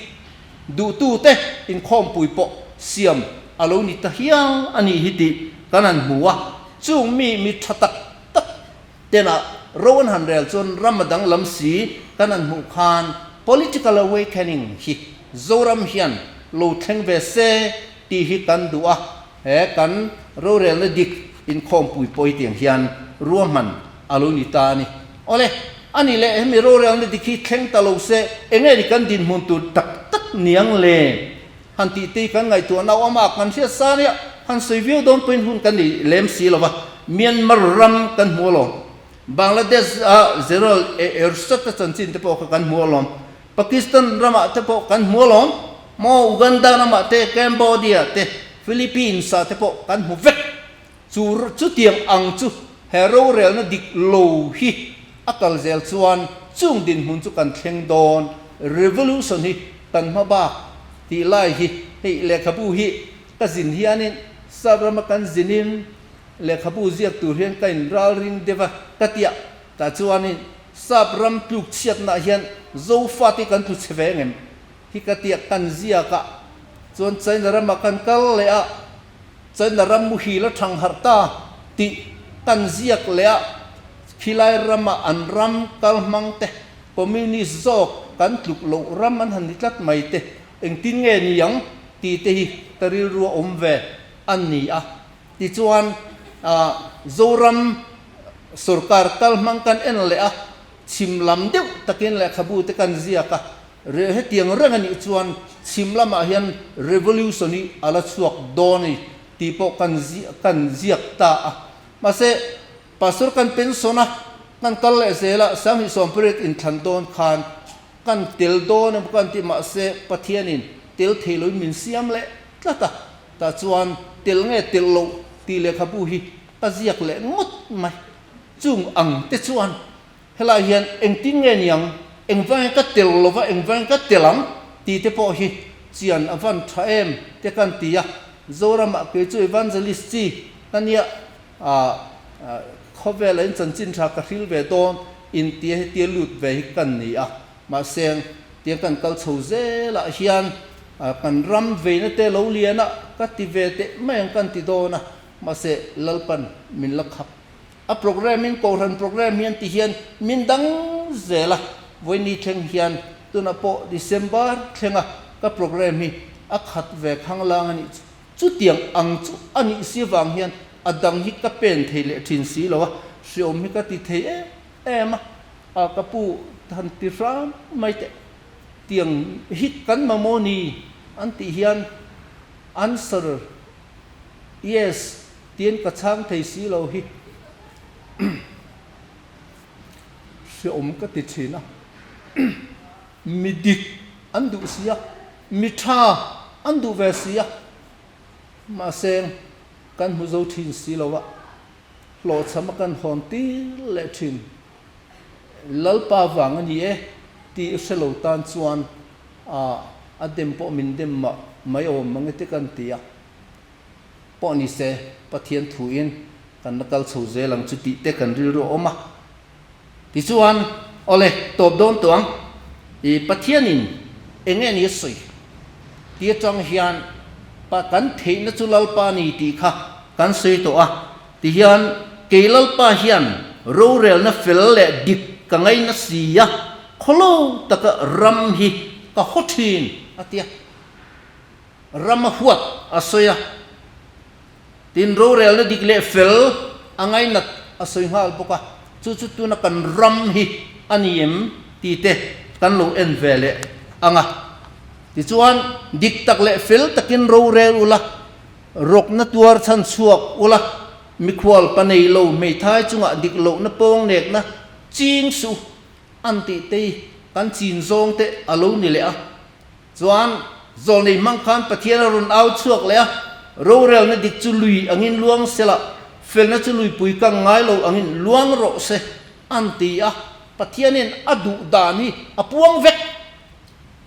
Duhtute inkhawmpui pawh siam a lo ni ta hial a nih hi tih kan han hmu a, chung mi mi tha tak tak tena ro an han rel chuan ram a danglam si kan han hmuh khan political awakening hi Zoram hian lo thleng ve se tih hi kan duh a, he kan rorelna dik inkhawmpui pawh hi tiang hian ruahman a lo ni ta a ni. Awle, a ni leh hemi rorelna dik hi thleng ta lo se enge ni kan dinhmun tur tak tak niang le? Han tih te hi kan ngaihtuahna awm a, kan hriat sa nia, han sawi viau dawn pawhin hun kan nei lem si lo va. Myanmar ram kan hmu alawm. Bangladesh a General Ershad a chanchin te pawh kha kan hmu alawm. Pakistan ramah te pawh kan hmu alawm. Maw Uganda ramah te, Cambodia te, Philippines ah te pawh kan hmu vek. Chu chutiang ang chu he rorelna dik lo hi a kal zel chuan chung dinhmun chu kan thleng dawn. Revolution hi kan hma bak tih lai hi hei lehkhabu hi ka zin hianin sap rama kan zinin lehkhabu ziak tur hian ka in ralring deuh a ka tia tah chuanin sap ram tluk chhiatnah hian Zofate kan tlu chhe ve ngem hi ka tia kan ziak a chuan China ramah kan kal leh a. China ram muhil a thang harh ta tih kan ziak leh a, khilai rama an ram kal hmang te, communist zawk kan tluk loh ram an han ni tlat mai te, engtin nge ni ang tih te hi ka rilru a awm ve a ni a. Tichuan, Zoram sorkar kal hmang kan en leh a, chhim lam deuh takin lehkhabu te kan ziak a, Hetiang reng a nih chuan chhim lamah hian revolution hi a la chhuak dawn a ni tih pawh kan kan ziak ta a. Mahse, Pastor kan pension a, kan kal leh zel a, 2010 period inthlan dawn khan kan tel dawn emaw kan ti mahse Pathianin tel thei loin min siam leh tlat a, tah chuan tel nge tel loh tih lehkhabu hi ka ziak leh ngawt mai. Chung ang te chuan Helai hian engtin nge niang, engvang ka tel lova engvang ka tel ang tih te pawh hi chian a van tha em te kan ti a. Zoramah kei chu evangelist chi ka nia, khawvela in chanchin tha ka hril ve dawn in tia hetia lut ve hi kan ni a. Mahse tiang kan kal chho zelah hian kan ram veina te lo lian a ka ti ve teh mai ang kan ti dawn a, mahse Lalpan min la khap A programme in Kohhran programme hian ti hian min dang zel a, vawiini thleng hian tunah pawh December thlenga ka programme hi a khat ve khanglang a nih chu. Chutiang ang chu a nih si vang hian a dang hi ka pen thei leh thin si lo a, hriawm hi ka ti thei em em a, a ka pu han ti hram mai teh. Tiang hi kan mamawh ni an tih hian answer yes Tin ka chhang thei si lo hi hreawm ka ti thin a, mi dik an duh si a, mi tha an duh ve si a, mahse kan hmu zo thin si lo a, hlawhchham a kan hawn tir leh thin. Lalpa vang a ni e tih hre lo tan chuan a dem pawh min dem mah mai awm mang e te kan ti a. Pawh ni se, Pathian thuin kan la kal chho zel ang chu tih te kan rilru a awm a. Tichuan, awle, tawp dawn tawh ang. I Pathianin eng nge ni a sawi? Ti atang hian pa kan theihna chu Lalpa ni tih kha kan sawi tawh a. Tihian, kei Lalpa hian rorelna fel leh dik ka ngaina si a, khawlo taka ram hi ka haw thin, a ti a. Ram a huat a sawi a, tin rorelna dik leh fel a ngainat a sawi nghal bawk a, chu chu tuna kan ram hi a ni em tih te kan lo en ve leh ang a. Tichuan, dik tak leh fel takin rorel ula, rawkna tuar chhan chhuak ula, mikhual pa nei lo hmeithai chungah dik lohna pawng nekna ching suh an tih te hi kan chin zawng te a lo ni leh a. Chuan, zawlnei hmang khan Pathian a rawn au chhuak leh a, rorelna dik chu lui angin luang se la, felna chu luipui kang ngai lo angin luang rawh se, an ti a. Pathianin a duh dan hi a puang vek.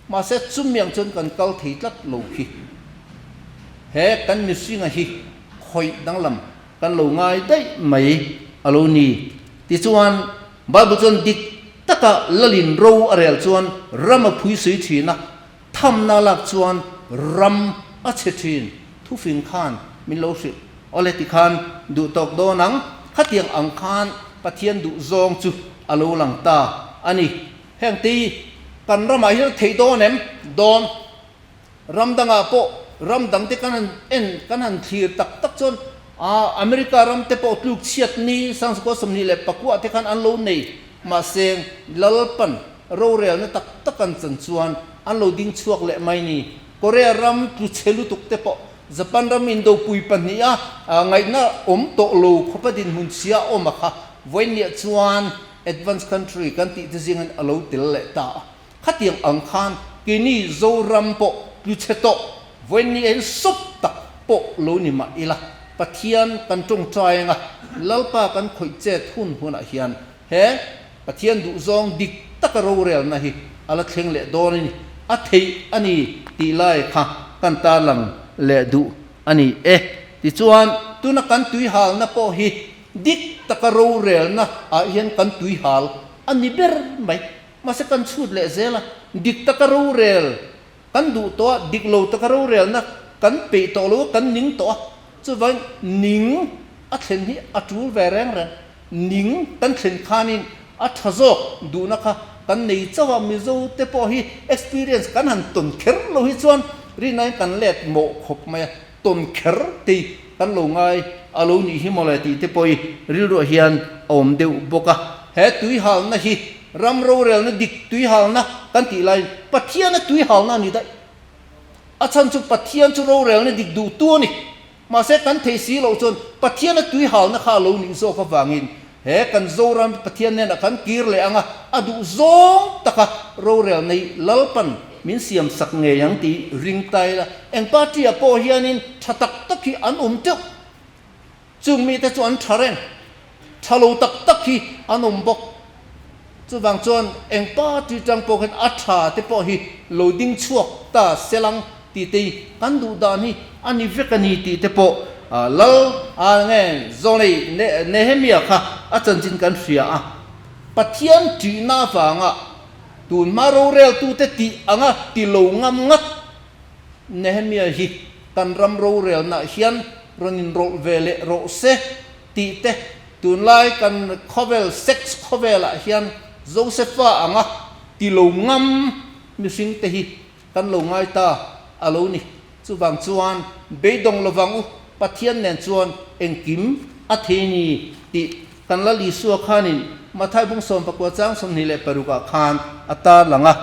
Mahse, chumiang chuan kan kal thei tlat lo khi. He kan mihringa hi khawih danglam kan lo ngai daih mai a lo ni. Tichuan, Bible chuan dik taka lalin ro a rel chuan ram a phui sui thin a, thamna lak chuan ram a chhe thin. Thufing khan min lo hrilh. Awle tikhan duh tawk dawn ang, khatiang ang khan Pathian duh zawng chu a lo lang ta a ni. Heng te kan ramah hian a theih dawn em? Dawn. Ram dangah pawh ram dangte kan han en, kan han thlir tak tak chuan aa America ram te pawh tluk chhiat ni Sangchukua 24 te khan an lo nei. Mahse Lalpan rorelna tak tak an chan chuan an lo ding chhuak leh mai ni. Korea ram tlu chhe lutuk te pawh Japan ram indopui pahniha ngaihna awm tawh lo khawpa dinhmun chhia a awm a kha vawiinniah chuan advance country kan tih te zingin a lo tel leh ta a. Khatiang ang khan keini Zoram pawh tlu chhe tawh vawiinni en sawp tak pawh lo ni mah ila Pathian kan tawngtai anga Lalpa kan khawih chet hun hunah hian he Pathian duhzawng dik taka rorelna hi a la thleng leh dawn a ni, a theih a ni tih lai kha kan tarlang leh duh a ni e. Tichuan, tuna kan tuihalna pawh hi dik taka rorelna ah hian kan tuihal a ni ber mai. Mahse kan chhut leh zel a, dik taka rorel kan duh tawh a, dik lo taka rorelna kan peih tawh lo a, kan ning tawh a, chuvangin ning a thlen hi a tul ve reng reng. Ning kan thlen khanin a tha zawk duhna kha kan nei chauh a, Mizo te pawh hi experience kan han tawn kher lo hi chuan rinaiin kan let mawh khawp mai a, tawn kher tei kan lo ngai a lo nih hi mawle tih te pawh hi rilruah hian a awm deuh bawk a. He tuihalna hi ram rorelna dik tuihalna kan tih laiin Pathiana tuihalna a ni daih. A chhan chu Pathian chu rorelna dik duhtu a ni. Mahse kan theih si loh chuan Pathiana tuihalna kha a lo nih zawk avangin he kan Zoram Pathian hnenah kan kir leh ang a, a duh zawng taka rorel nei Lalpan min siam sak ngei ang tih ring ta ila, eng party ah pawh hianin tha tak tak hi an awm teuh. Chung mite chu an tha reng, tha lo tak tak hi an awm bawk. Chuvang chuan eng party tang pawh hian a tha te pawh hi lo ding chhuak ta selang tih te hi kan duh dan hi a ni vek a ni tih te pawh Lal a nge Zawnei Nehemia kha a chanchin kan hria a. Pathian ṭihna avanga tun hma roreltute tih anga ti lo ngam ngat Nehemia hi kan ram rorelnaah hian rawn inrawlh ve leh rawh se tih te, tunlai kan khawvel sex khawvelah hian Josepha anga ti lo ngam mihring te hi kan lo ngai ta a lo ni. Chuvang chuan beidawng lovang u, Pathian nen chuan engkim a thei ni tih kan Lal Isua khanin Mathai bung 19 chang 26 ah khan a tarlang a,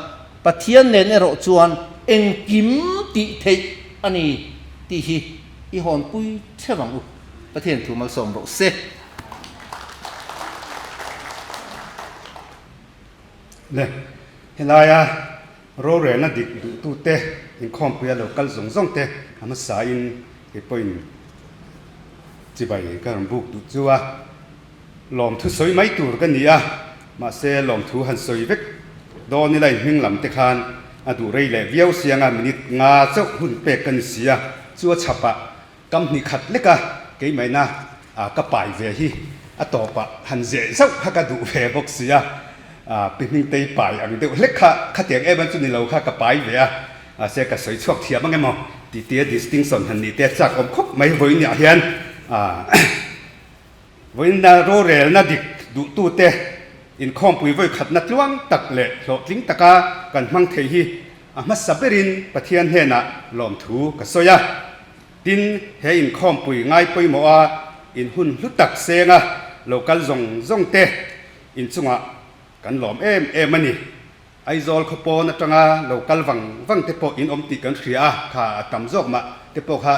Pathian nen erawh chuan engkim tih theih a ni tih hi i hawnpui theuh ang u. Pathian thu malsawm rawh se. Le, helaia rorelna dik duhtute inkhawmpuia lo kal zawng zawng te a hmasain kei pawhin chibai ka rawn buk duh chu a, lawmthu sawi mai tur ka ni a, mahse lawmthu han sawi vek dawn ila inhming lam te khan a duh rei leh viau siang a, minute nga chauh hun pek ka ni si a, chu a chhapah Kam hnih khat lek a, keimaina ka pai ve hi a tawpah han zeh zauh kha ka duh ve bawk si a, pi Hmingtei pai ang deuh hlek kha khatiang em chu ni lo kha ka pai ve a, mahse ka sawi chhuak thiam ang emaw tih tia distinction han nih te chak awm khawp mai vawiinah hian vawiinna rorelna dik duhtute inkhawmpui vawikhatna tluang tak leh hlawhtling taka kan hmang thei hi a hmasa berin Pathian hnenah lawmthu ka sawi a. Tin, he inkhawmpui ngai pawimawha in hun hlu tak senga lo kal zawng zawng te inchungah kan lawm em em a ni. Aizawl khaw pawn atanga lo kal vang vang te pawh in awm tih kan hria a, kha a tam zawk mah te pawh kha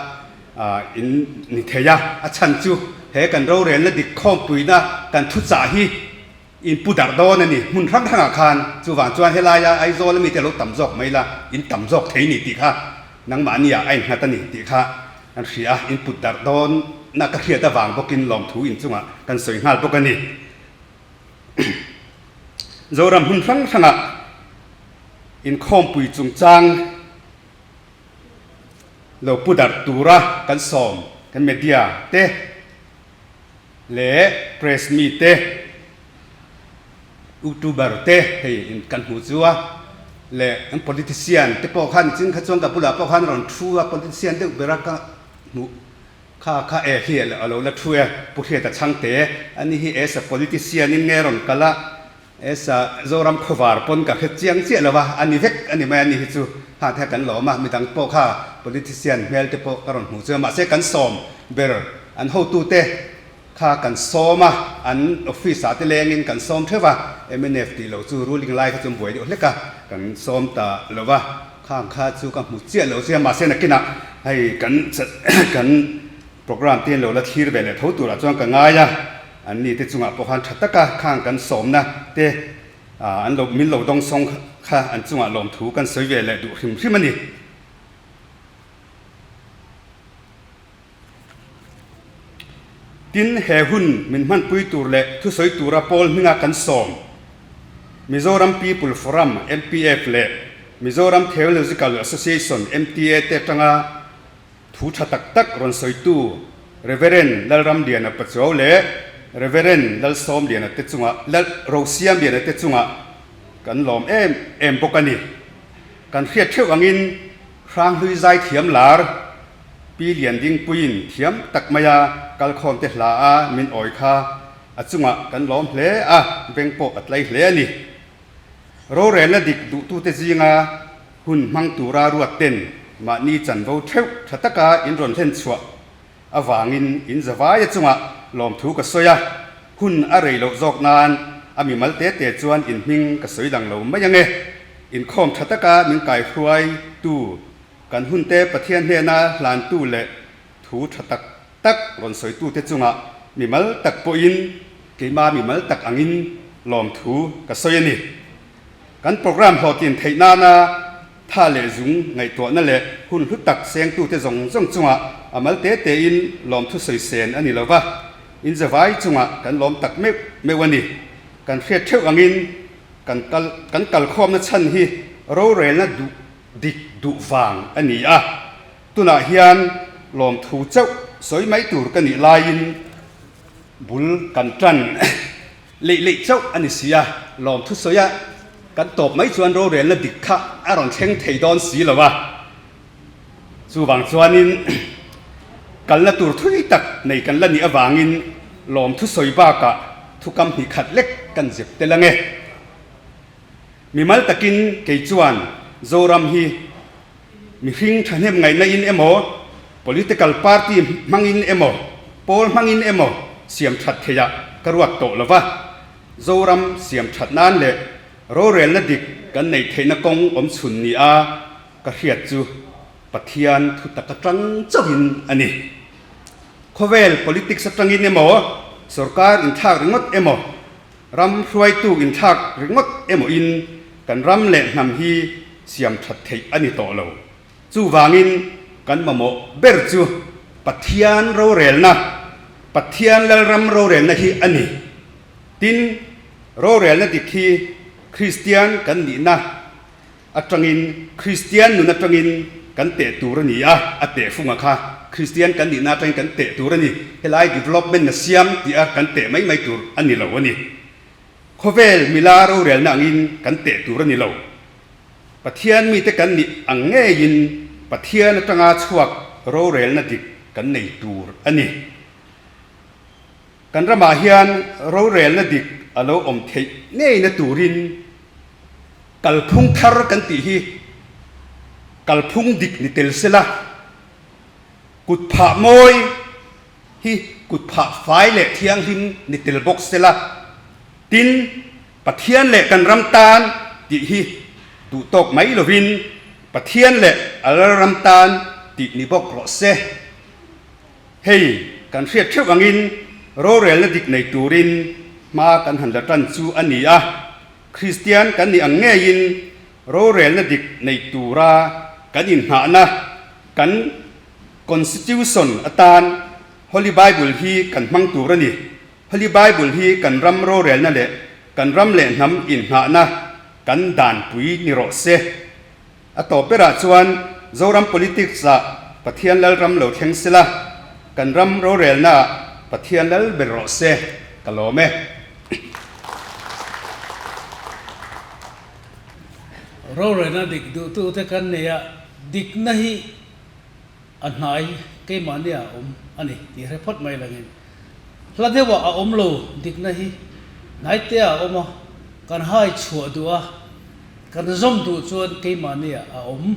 in ni thei a. A chhan chu he kan rorelna dik khawmpuina kan thuchah hi In pu darh dawn a ni. Hmun hrang hrangah khan chuvang chuan helaia Aizawl ami te lo tam zawk mai la, in tam zawk thei ni tih kha nangmahniah a innghat a ni tih kha kan hria a, in put darh dawn na ka hriat avang bawkin lawmthu inchungah kan sawi nghal bawk a ni. Zoram hmun hrang hrangah inkhawmpui chungchang lo pu darh tura kan sawm kan media te, leh press mi te, utuber te hei in kan hmu chu a, leh an politician te pawh khan chin kha chuan ka bulah pawh khan a rawn thu a, politician deuh bera ka hmuh kha kha e hi a lo la thu e, Pu Hriata Chhangte ani hi as a politician in nge rawn kal a, as a Zoram khawvar pawn ka hre chiang chiah lo a, a ni vek a ni mai a ni hi chu ha te kha kan lawm a, midang pawh kha politician hmel te pawh ka rawn hmuh chu a, mahse kan sawm ber an hotute kha kan sawm a, an office ah te lengin kan sawm theuh a, mnf tih loh chu ruling lai kha chu an buai deuh hlek a, kan sawm ta lo va, khang kha chu ka hmu chiah lo che a, mahse nakinah Hei kan kan programme te lo la thlir ve leh tho turah chuan ka ngai a, an ni te chungah pawh khan tha taka khang kan sawmna te an lo min lo dawngsawng kha an chungah lawmthu kan sawi ve leh duh hrim hrim a ni. Tin, he hun min hmanpui tur leh thusawi tura pawl hminga kan sawm, Mizoram People Forum, MPF, leh Mizoram Theological Association, MTA, te atanga thu tha tak tak rawn sawitu Rev. Lalramliana Pachuau leh Rev. Lalsawmliana te chungah, Rosiamliana te chungah kan lawm em em bawk a ni. Kan hriat theuh angin Hranghlui zaithiam lar Pi Liandingpuiin thiam tak maia kalkhawmte hla a min awi kha a chungah kan lawm hle a, beng pawh a tlai hle a ni. Rorelna dik duhtute zinga hun hmang tura ruatten mahni chanvo theuh tha taka in rawn hlen chhuah avangin in zavai a chungah lawmthu ka sawi a, hun a rei loh zawk nan a mimal te te chuan in hming ka sawi lang lo mai ange. Inkhawm tha taka min kaihruai tu Kan hunte Pathian hnena hlantu leh thu tha tak tak rawn sawitute chungah mimal tak pawhin keima mimal tak angin lawmthu ka sawi a ni. Kan program hlawhtlin theih nana tha leh zung ngaihtuahna leh hun hlu tak sengtute zawng zawng chungah a mal te tein lawmthu sawi sen a ni lo va, inzavai chungah kan lawm tak meuh meuh a ni. Kan hriat theuh angin kan kal kan kalkhawmna chhan hi rorelna duh Dik duh vang a ni a, tunah hian lawmthu chauh sawi mai tur ka nih laiin bul kan tan leih leih chauh a ni si a, lawmthu sawia kan tawp mai chuan rorelna dik kha a rawn thleng thei dawn si lo a, chuvang chuanin kalna tur thui tak nei kan la nih avangin lawmthu sawi bakah thukam hnih khat lek kan zep tel ange. Mimal takin kei chuan Zoram hi mihring thahnem ngaihna in emaw, political party hmangin emaw, pawl hmangin emaw siam that theih ah ka ruat tawh lo va. Zoram siam that nan leh rorelna dik kan neih theihna kawng awm chhun ni a ka hriat chu Pathian thu tak atang chauhin a ni. Khawvel politics atangin emaw, sorkar inthlak ringawt emaw, Ram hruaitu inthlak ringawt emawin kan ram leh hnam hi siam that theih a ni tawh lo. Chuvangin kan mamawh ber chu Pathian rorelna, Pathian Lalram rorelna hi a ni. Tin, rorelna dik hi Kristian kan nihna atangin, Kristian nun atangin kan teh tur a ni a, a teh funga kha Kristian kan nihna atangin kan teh tur a ni. Helai development na siam tih a kan teh mai mai tur a ni lo a ni. Khawvel mila rorelna angin kan teh tur a ni lo. Pathian mite kan nih ang ngeiin Pathian atanga chhuak rorelna dik kan nei tur a ni. Kan ramah hian rorelna dik a lo awm theih ngeina turin kalphung thar kan tih hi kalphung dik ni tel sela, kut phah mawi hi kut phah fai leh thianghlim ni tel bawk sela, tin Pathian leh kan ram tan tih hi duh tawk mai lovin Pathian leh a Lalram tan tih ni bawk rawh se. Hei, kan hriat theuh angin rorelna dik nei turin hma kan han la tan chu a ni a, Kristian kan nih ang ngeiin rorelna dik nei tura kan inhnahna kan Constitution atan Holy Bible hi kan hmang tur a ni. Holy Bible hi kan ram rorelna leh kan ram leh hnam inhnahna kan danpui ni rawh se. A tawp berah chuan Zoram politics ah Pathian lal ram lo thleng sela, kan ram rorelna ah Pathian lal ber rawh se, ka lawm e. Rorelna dik duhtute kan nei a, dikna hi a hnai keimahni ah a awm a ni tih hre phawt mai langin hla deuhah a awm lo, dikna hi hnaite ah a awm a, kan hai chhuah duh a, Kan zawm duh chuan keimahni ah a awm.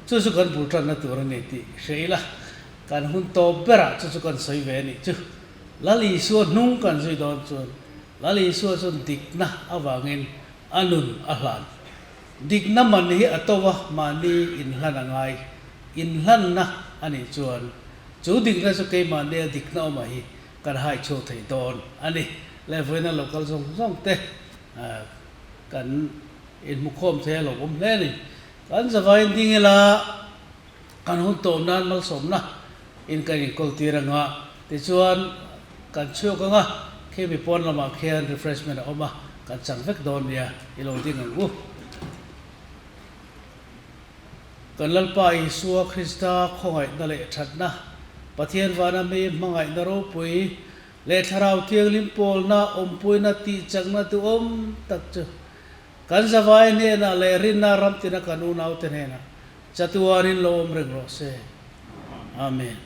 Chu chu kan bul tanna tur a ni tih hre ila, kan hun tawp berah chu chu kan sawi ve a nih chu. Lal Isua hnung kan zui dawn chuan Lal Isua chuan dikna avangin a nun a hlan. Dikna man hi a to a, mahni inhlan a ngai. Inhlanna. a nih chuan chu dikna chu keimahnia dikna awmah hi kan hai chhuak thei dawn a ni. Le vawiina lo kal zawng zawng te kan inhmukhawm thei a lo awm hle a ni. Kan zavaiin ding ila kan hun tawh nan malsawmna in kan inkawl tir anga tichuan kan chhuak anga khimi pawn lamah khian refreshment a awm a kan chang vek dawn nia i lo ding ang u. Kan Lalpa Isua Krista khawngaihna leh thatna, Pathian vana mi hmangaihna ropui leh Thlarau Thianghlim pawlna awmpuina tihchakna duhawm tak chu kan zavai hnenah leh rinna ramtina kan unaute hnenah chatuanin lo awm reng rawh se. Amen.